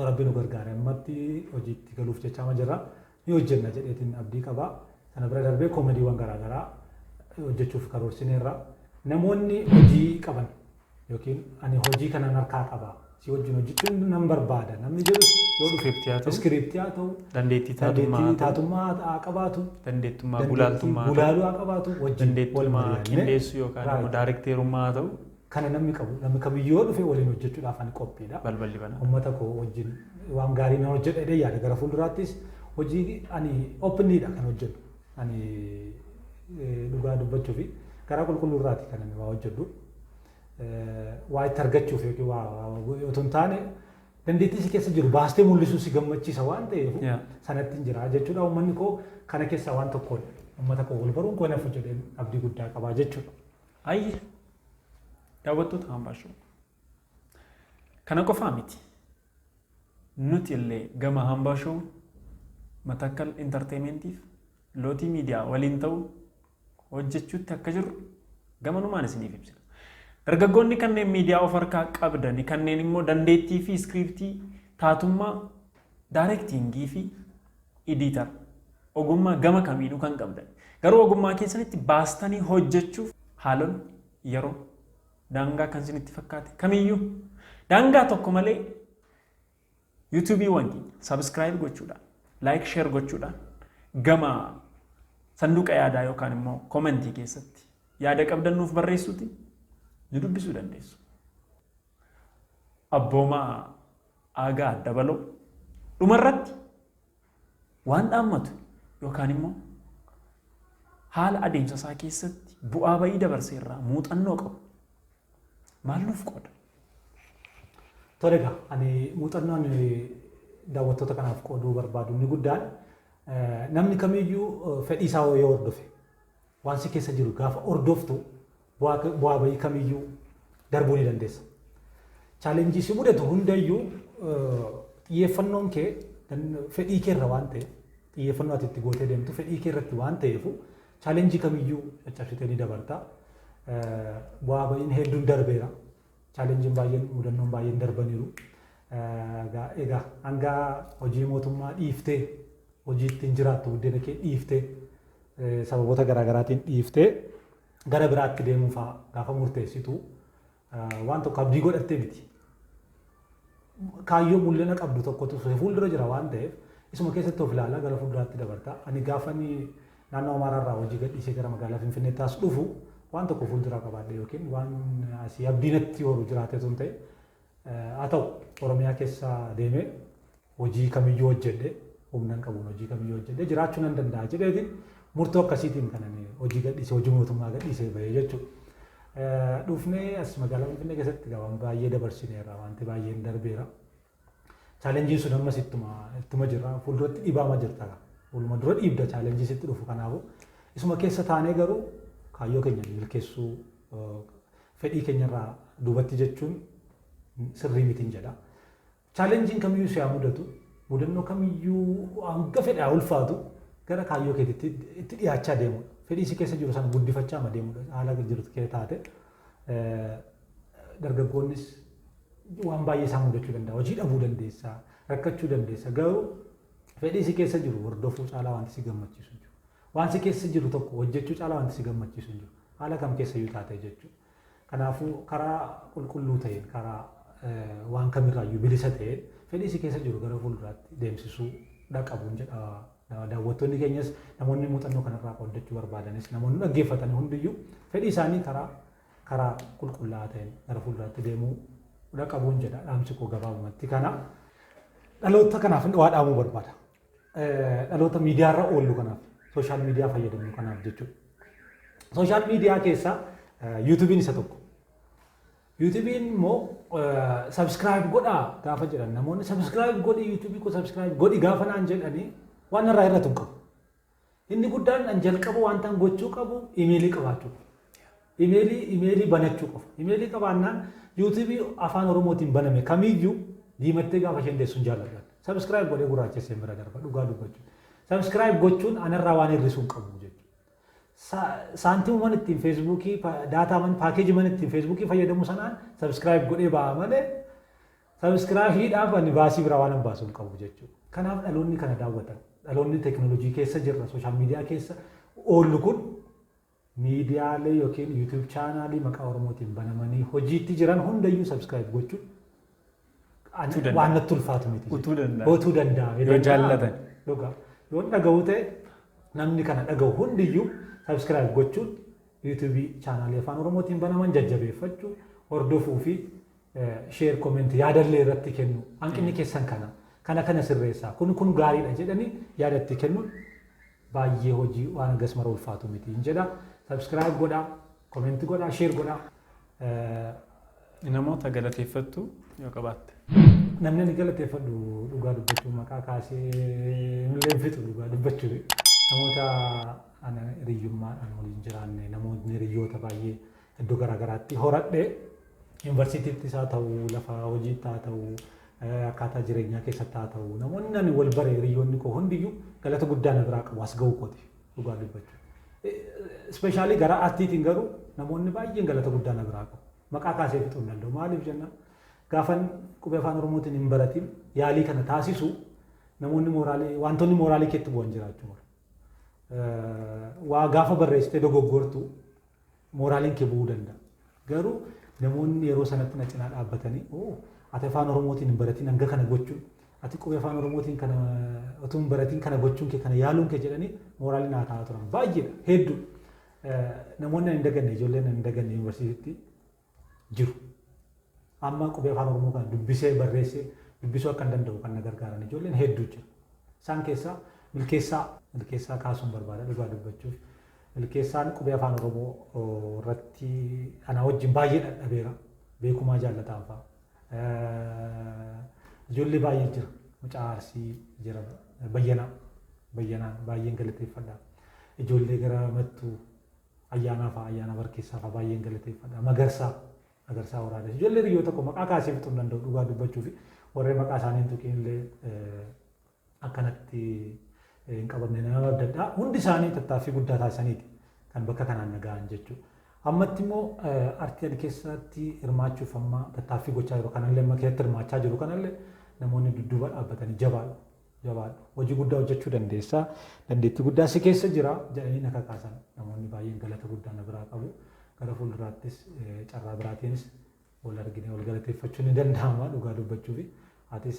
Rabbi nu gargaare ammatti hojiitti galuuf jechaama jirra. Ni hojjenna jedheetiin abdii qaba. Sana bira darbee koomediiwwan garaagaraa hojjechuuf karoorsineerra. Namoonni hojii qaban yookiin ani hojii kanan harkaa qaba, si wajjin hojjechuun nan barbaada namni jedhu yoo dhufe, Scriptii haa ta'u, scriptii haa ta'u, dandeettii taatummaa dandeettii haa ta'u, taatummaa haa qabaatu, dandeettummaa dandeettii gulaaltummaa haa ta'u, gulaaluu haa qabaatu, wajjin wal dandeettummaa mari'annee qindeessuu yookaan immoo daarekteerummaa haa ta'u, kana namni qabu, namni kamiyyuu yoo dhufe waliin hojjechuudhaaf ani qophiidha. Balballi banaa. Uummata koo wajjin waan gaarii nan hojjedha jedhee yaada. Gara fuulduraattis hojii ani openlyidha kan hojjedhu. Ani dhugaa dubbachuu fi garaa qulqulluu irraati kan ani waa hojjedhu. Waa itti argachuuf yookiin waa otoo hin taane, dandeettii si keessa jiru baastee mul'isuu si gammachiisa waan ta'eef sanatti hin jira jechuudha. Uummanni koo kana keessaa waan tokkoon uummata koo wal baruun koo nafu jedheen abdii guddaa qabaa jechuudha. Ayyi, daawwattoota Hambaashoo. Kana qofaa miti. Nuti illee gama Hambaashoo Matakkal Entertainmentiif Lootii Miidiyaa waliin ta'uun hojjechuutti akka jirru gamanumaan isiniif ibsina. Dargaggoonni kanneen miidiyaa of harkaa qabdani, kanneen immoo dandeettii fi scriptii, taatummaa, directingii fi editor ogummaa gama kamiinuu kan qabdan, garuu ogummaa keessanitti baastanii hojjechuuf haalonni yeroo daangaa kan isinitti fakkaate kamiyyuu, daangaa tokko malee YouTubeiiwwan keenya subscribe gochuudhaan, like, share gochuudhaan, gama sanduuqa yaadaa yookaan immoo commentii keessatti yaada qabdan nuuf barreessuuti nu dubbisuu dandeessu. Abboomaa Aagaa Dabaloo dhumarratti waan dhaammatu yookaan immoo haala adeemsa isaa keessatti bu'aa bayii dabarsee irraa muuxannoo qabu maal nuuf qooda? Tole egaa, ani muuxannoo ani daawwattoota kanaaf qooduu barbaadu inni guddaan, namni kamiyyuu fedhii isaa yoo hordofe, waan si keessa jiru gaafa hordoftu bu'aa bayii kamiyyuu darbuu ni dandeessa. Challengeii si mudatu hundayyuu xiyyeeffannoon kee fedhii kee irra waan ta'eef, xiyyeeffannoo ati itti gootee deemtu fedhii kee irratti waan ta'eef, challengeii kamiyyuu caccabsitee ni dabarta. Bu'aa bayiin hedduun darbeera. Challengeiin baay'een, mudannoon baay'een darbaniiru. Egaa hanga hojii mootummaa dhiiftee Hojii ittiin jiraattu buddeena kee dhiiftee sababoota garaagaraatiin dhiiftee gara biraatti deemuu fa'aa gaafa murteessitu waan tokko abdii godhattee miti. Kaayyoo mul'ina qabdu tokkotu fuuldura jira waan ta'eef isuma keessatti of ilaalaa gara fuulduraatti dabarta. Ani gaafa naannoo Amaaraarraa hojii gadhiisee gara magaalaa Finfinneetti as dhufu waan tokko fuulduraa qabaadhe yookiin waan asii abdii natti horu jiraate tun ta'e, haa ta'u, Oromiyaa keessa deemee hojii kamiyyuu hojjedhe, humna hin qabuun hojii kamiyyuu hojjedhe jiraachuu nan danda'a jedheetiin murtoo akkasiitiin kan ani hojii gadhiisee, hojii mootummaa gadhiisee bahee jechuudha. Dhufnee as magaalaa Finfinnee keessatti waan baay'ee dabarsineerra, wanti baay'een darbeera. Challengeiin sun ammas ittuma jira, fuulduratti dhiibaama jirta. Fuuluma dura dhiibda challenge sitti dhufu. Kanaafuu isuma keessa taanee garuu kaayyoo keenya milkeessuu, fedhii keenyarraa duubatti jechuun sirrii mitiin jedha. Challengeiin kamiyyuu si haa mudatu, mudannoo kamiyyuu hanga fedhe haa ulfaatu, gara kaayyoo keetitti itti dhiyaachaa deemudha. Fedhii si keessa jiru sana guddifachaa deemudha. Haala jiru kee taate dargaggoonnis waan baay'ee isaan mudachuu danda'a. Hojii dhabuu dandeessa, rakkachuu dandeessa. Garuu fedhii si keessa jiru hordofuu caalaa wanti si gammachiisu hin jiru. Waan si keessa jiru tokko hojjechuu caalaa wanti si gammachiisu hin jiru. Haala kam keessa iyyuu taate jechuudha. Kanaafuu karaa qulqulluu ta'een, karaa waan kamirraayyuu bilisa ta'een fedhii si keessa jiru gara fuulduraatti deemsisuu qabuun jedha. Daawwattoonni keenyas, namoonni muuxannoo kanarraa qooddachuu barbaadanis, namoonni dhaggeeffatan hundiyyuu fedhii isaanii karaa qulqullaa'aa ta'een gara fuulduraatti deemuu qabuun jedha. Dhaamsi koo gabaabumatti kana. Dhaloota kanaaf waa dhaamuu barbaada. Dhaloota miidiyaarra oollu kanaaf, social media fayyadamnu kanaaf jechuudha. Social media keessaa YouTubeiin isa tokko. YouTubeiin immoo subscribe godhaa gaafa jedhan, namoonni subscribe godhi, YouTube koo subscribe godhi gaafa naan jedhanii, waan irraa hir'atu hin qabu. Inni guddaan an jalqaba wanta gochuu qabu imeelii qabaachuu qofa. Imeelii banachuu qofa. Imeelii qabaannaan YouTube afaan Oromootiin baname kamiyyuu diimattee gaafa isheen deessu hin jaalladhan. Subscribe godhee gurraachessee bira darba, dhugaa dubbachuu. Subscribe gochuun anarraa waan hir'isuu hin qabu jechuudha. Saantimuman ittiin Facebookii, dataman, packageman ittiin Facebookii fayyadamu sanaan subscribe godhee ba'a malee subscribeiidhaaf ani baasii biraa waan hin baasu hin qabu jechuudha. Kanaaf dhaloonni kana daawwatan, dhaloonni teekinooloojii keessa jirra, social media keessa oollu kun, miidiyaalee yookiin YouTube channelii maqaa Oromootiin banamanii hojiitti jiran hundayyuu subscribe gochuun waan natti ulfaatu miti. Utuu danda'a. Utuu danda'a. Yoo jaallatan. Dhugaa. Yoo dhaga'u ta'e, namni kana dhaga'u hundiyyuu subscribe gochuun YouTube channelii afaan Oromootiin banaman jajjabeeffachuu, hordofuu fi share, comment, yaadallee irratti kennu. Hanqinni keessan kana. Kana kana sirreessaa. Kun kun gaariidha jedhanii yaada itti kennuun baay'ee hojii waan hagas mara ulfaatu miti hin jedha. Subscribe godhaa, comment godhaa, share godhaa. Namoota galateeffattu yoo qabaatte. Namni ani galateeffadhu, dhugaa dubbachuu, maqaa kaasee illee fixu, dhugaa dubbachuu, namoota ana hiriyyummaadhaan waliin jiraanne, namoonni hiriyyoota baay'ee iddoo garaagaraatti horadhe, yuunivarsiitiittis haa ta'u, lafa hojiitti haa ta'u, akkaataa jireenyaa keessatti haa ta'u, namoonni ani wal bare, hiriyyoonni koo hundiyyuu galata guddaa na biraa qabu as ga'uu kooti, dhugaa dubbachuu. Especially gara aartiitiin garuu namoonni baay'een galata guddaa na biraa qabu. Maqaa kaasee fixuu hin danda'u. Maaliif jennaan, gaafan qubee afaan Oromootiin hin baratin yaalii kana taasisu, namoonni moraalii, wantoonni moraalii keetti bu'an jiraachuu malu. Waa gaafa barreessitee dogoggortu moraaliin kee bu'uu danda'a. Garuu namoonni yeroo sanatti na cinaa dhaabbatanii, "Ati afaan Oromootiin hin baratin hanga kana gochuun, ati qubee afaan Oromootiin kana utuu hin baratin kana gochuun kee, kana yaaluun kee," jedhanii moraalii naa ta'aa turan baay'eedha, hedduu. Namoonni hin daganne, ijoolleen hin daganne yuunivarsiitiitti jiru. Amma qubee afaan Oromoo kana dubbisee barreessee dubbisuu akka hin danda'u kan na gargaaran ijoolleen hedduu jira. Isaan keessaa Milkeessaa kaasuun barbaada, dhugaa dubbachuuf. Milkeessaan qubee afaan Oromoo irratti ana wajjin baay'ee dhadhabeera. Beekumaa jaallataan fa'a. Ijoollee baay'ee jira. Mucaa Arsii jira. Bayyanaa. Bayyanaan baay'een galateeffadha. Ijoollee gara Mattuu Ayyaanaa fa'a, Ayyaana Barkeessaa fa'a baay'een galateeffadha. Magarsaa Waraabessi. Ijoollee biyyoota tokko maqaa kaasee fixuu hin danda'u, dhugaa dubbachuu fi warreen maqaa isaanii hin tuqiin illee akkanatti hin qabamne nama adda addaa. Hundi isaanii tattaaffii guddaa taasisaniiti kan bakka kanaan na ga'an jechuudha. Ammatti immoo artii ani keessatti hirmaachuuf amma tattaaffii gochaa jiru kanallee, amma keessatti hirmaachaa jiru kanallee, namoonni dudduuba dhaabbatanii jabaadha. Jabaadhu. Hojii guddaa hojjechuu dandeessa. Dandeettii guddaa si keessa jira jedhanii na kakaasan. Namoonni baay'een galata guddaa na biraa qabu. Gara fuulduraattis carraa biraatiinis wal argine wal galateeffachuun ni danda'ama dhugaa dubbachuufi. Atis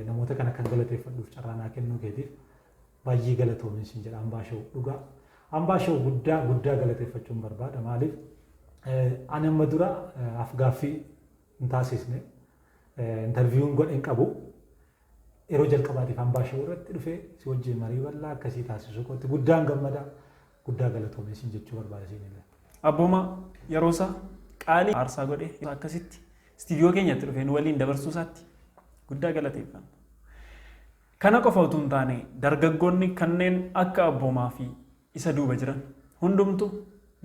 namoota kana kan galateeffadhuuf carraa naa kennuu keetiif baay'ee galatoomin siin jedha Ambaa Show dhugaa. Ambaa Show guddaa guddaa galateeffachuun barbaada. Maaliif ani amma dura afgaaffii hin taasisne, interviewn godhe hin qabu. Yeroo jalqabaatiif Ambaa Show irratti dhufee si wajjin marii bal'aa akkasii taasisuu kootti guddaan gammada. Guddaa galatoomin siin jechuu barbaada siin illee. Abboomaa yeroo isaa qaalii aarsaa godhee akkasitti istiidiyoo keenyatti dhufee nu waliin dabarsuu isaatti guddaa galateeffanna. Kana qofa utuu hin taane dargaggoonni kanneen akka Abboomaa fi isa duuba jiran hundumtu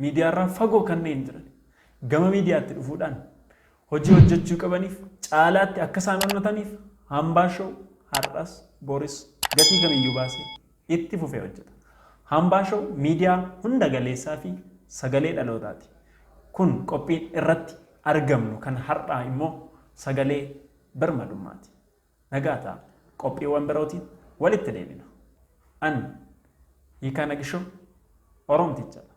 miidiyaarraa fagoo kanneen jiran gama miidiyaatti dhufuudhaan hojii hojjechuu qabaniif caalaatti akka isaan onnataniif Hambaa Show har'as boris gatii kamiyyuu baasee itti fufee hojjeta. Hambaa Show miidiyaa hunda galeessaa fi sagalee dhalootaati. Kun qophiin irratti argamnu kan har'aa immoo sagalee birmadummaati. Nagaa ta'a. Qophiiwwan birootiin walitti deebina. An Hiikaa Nagishoo Oromtichadha.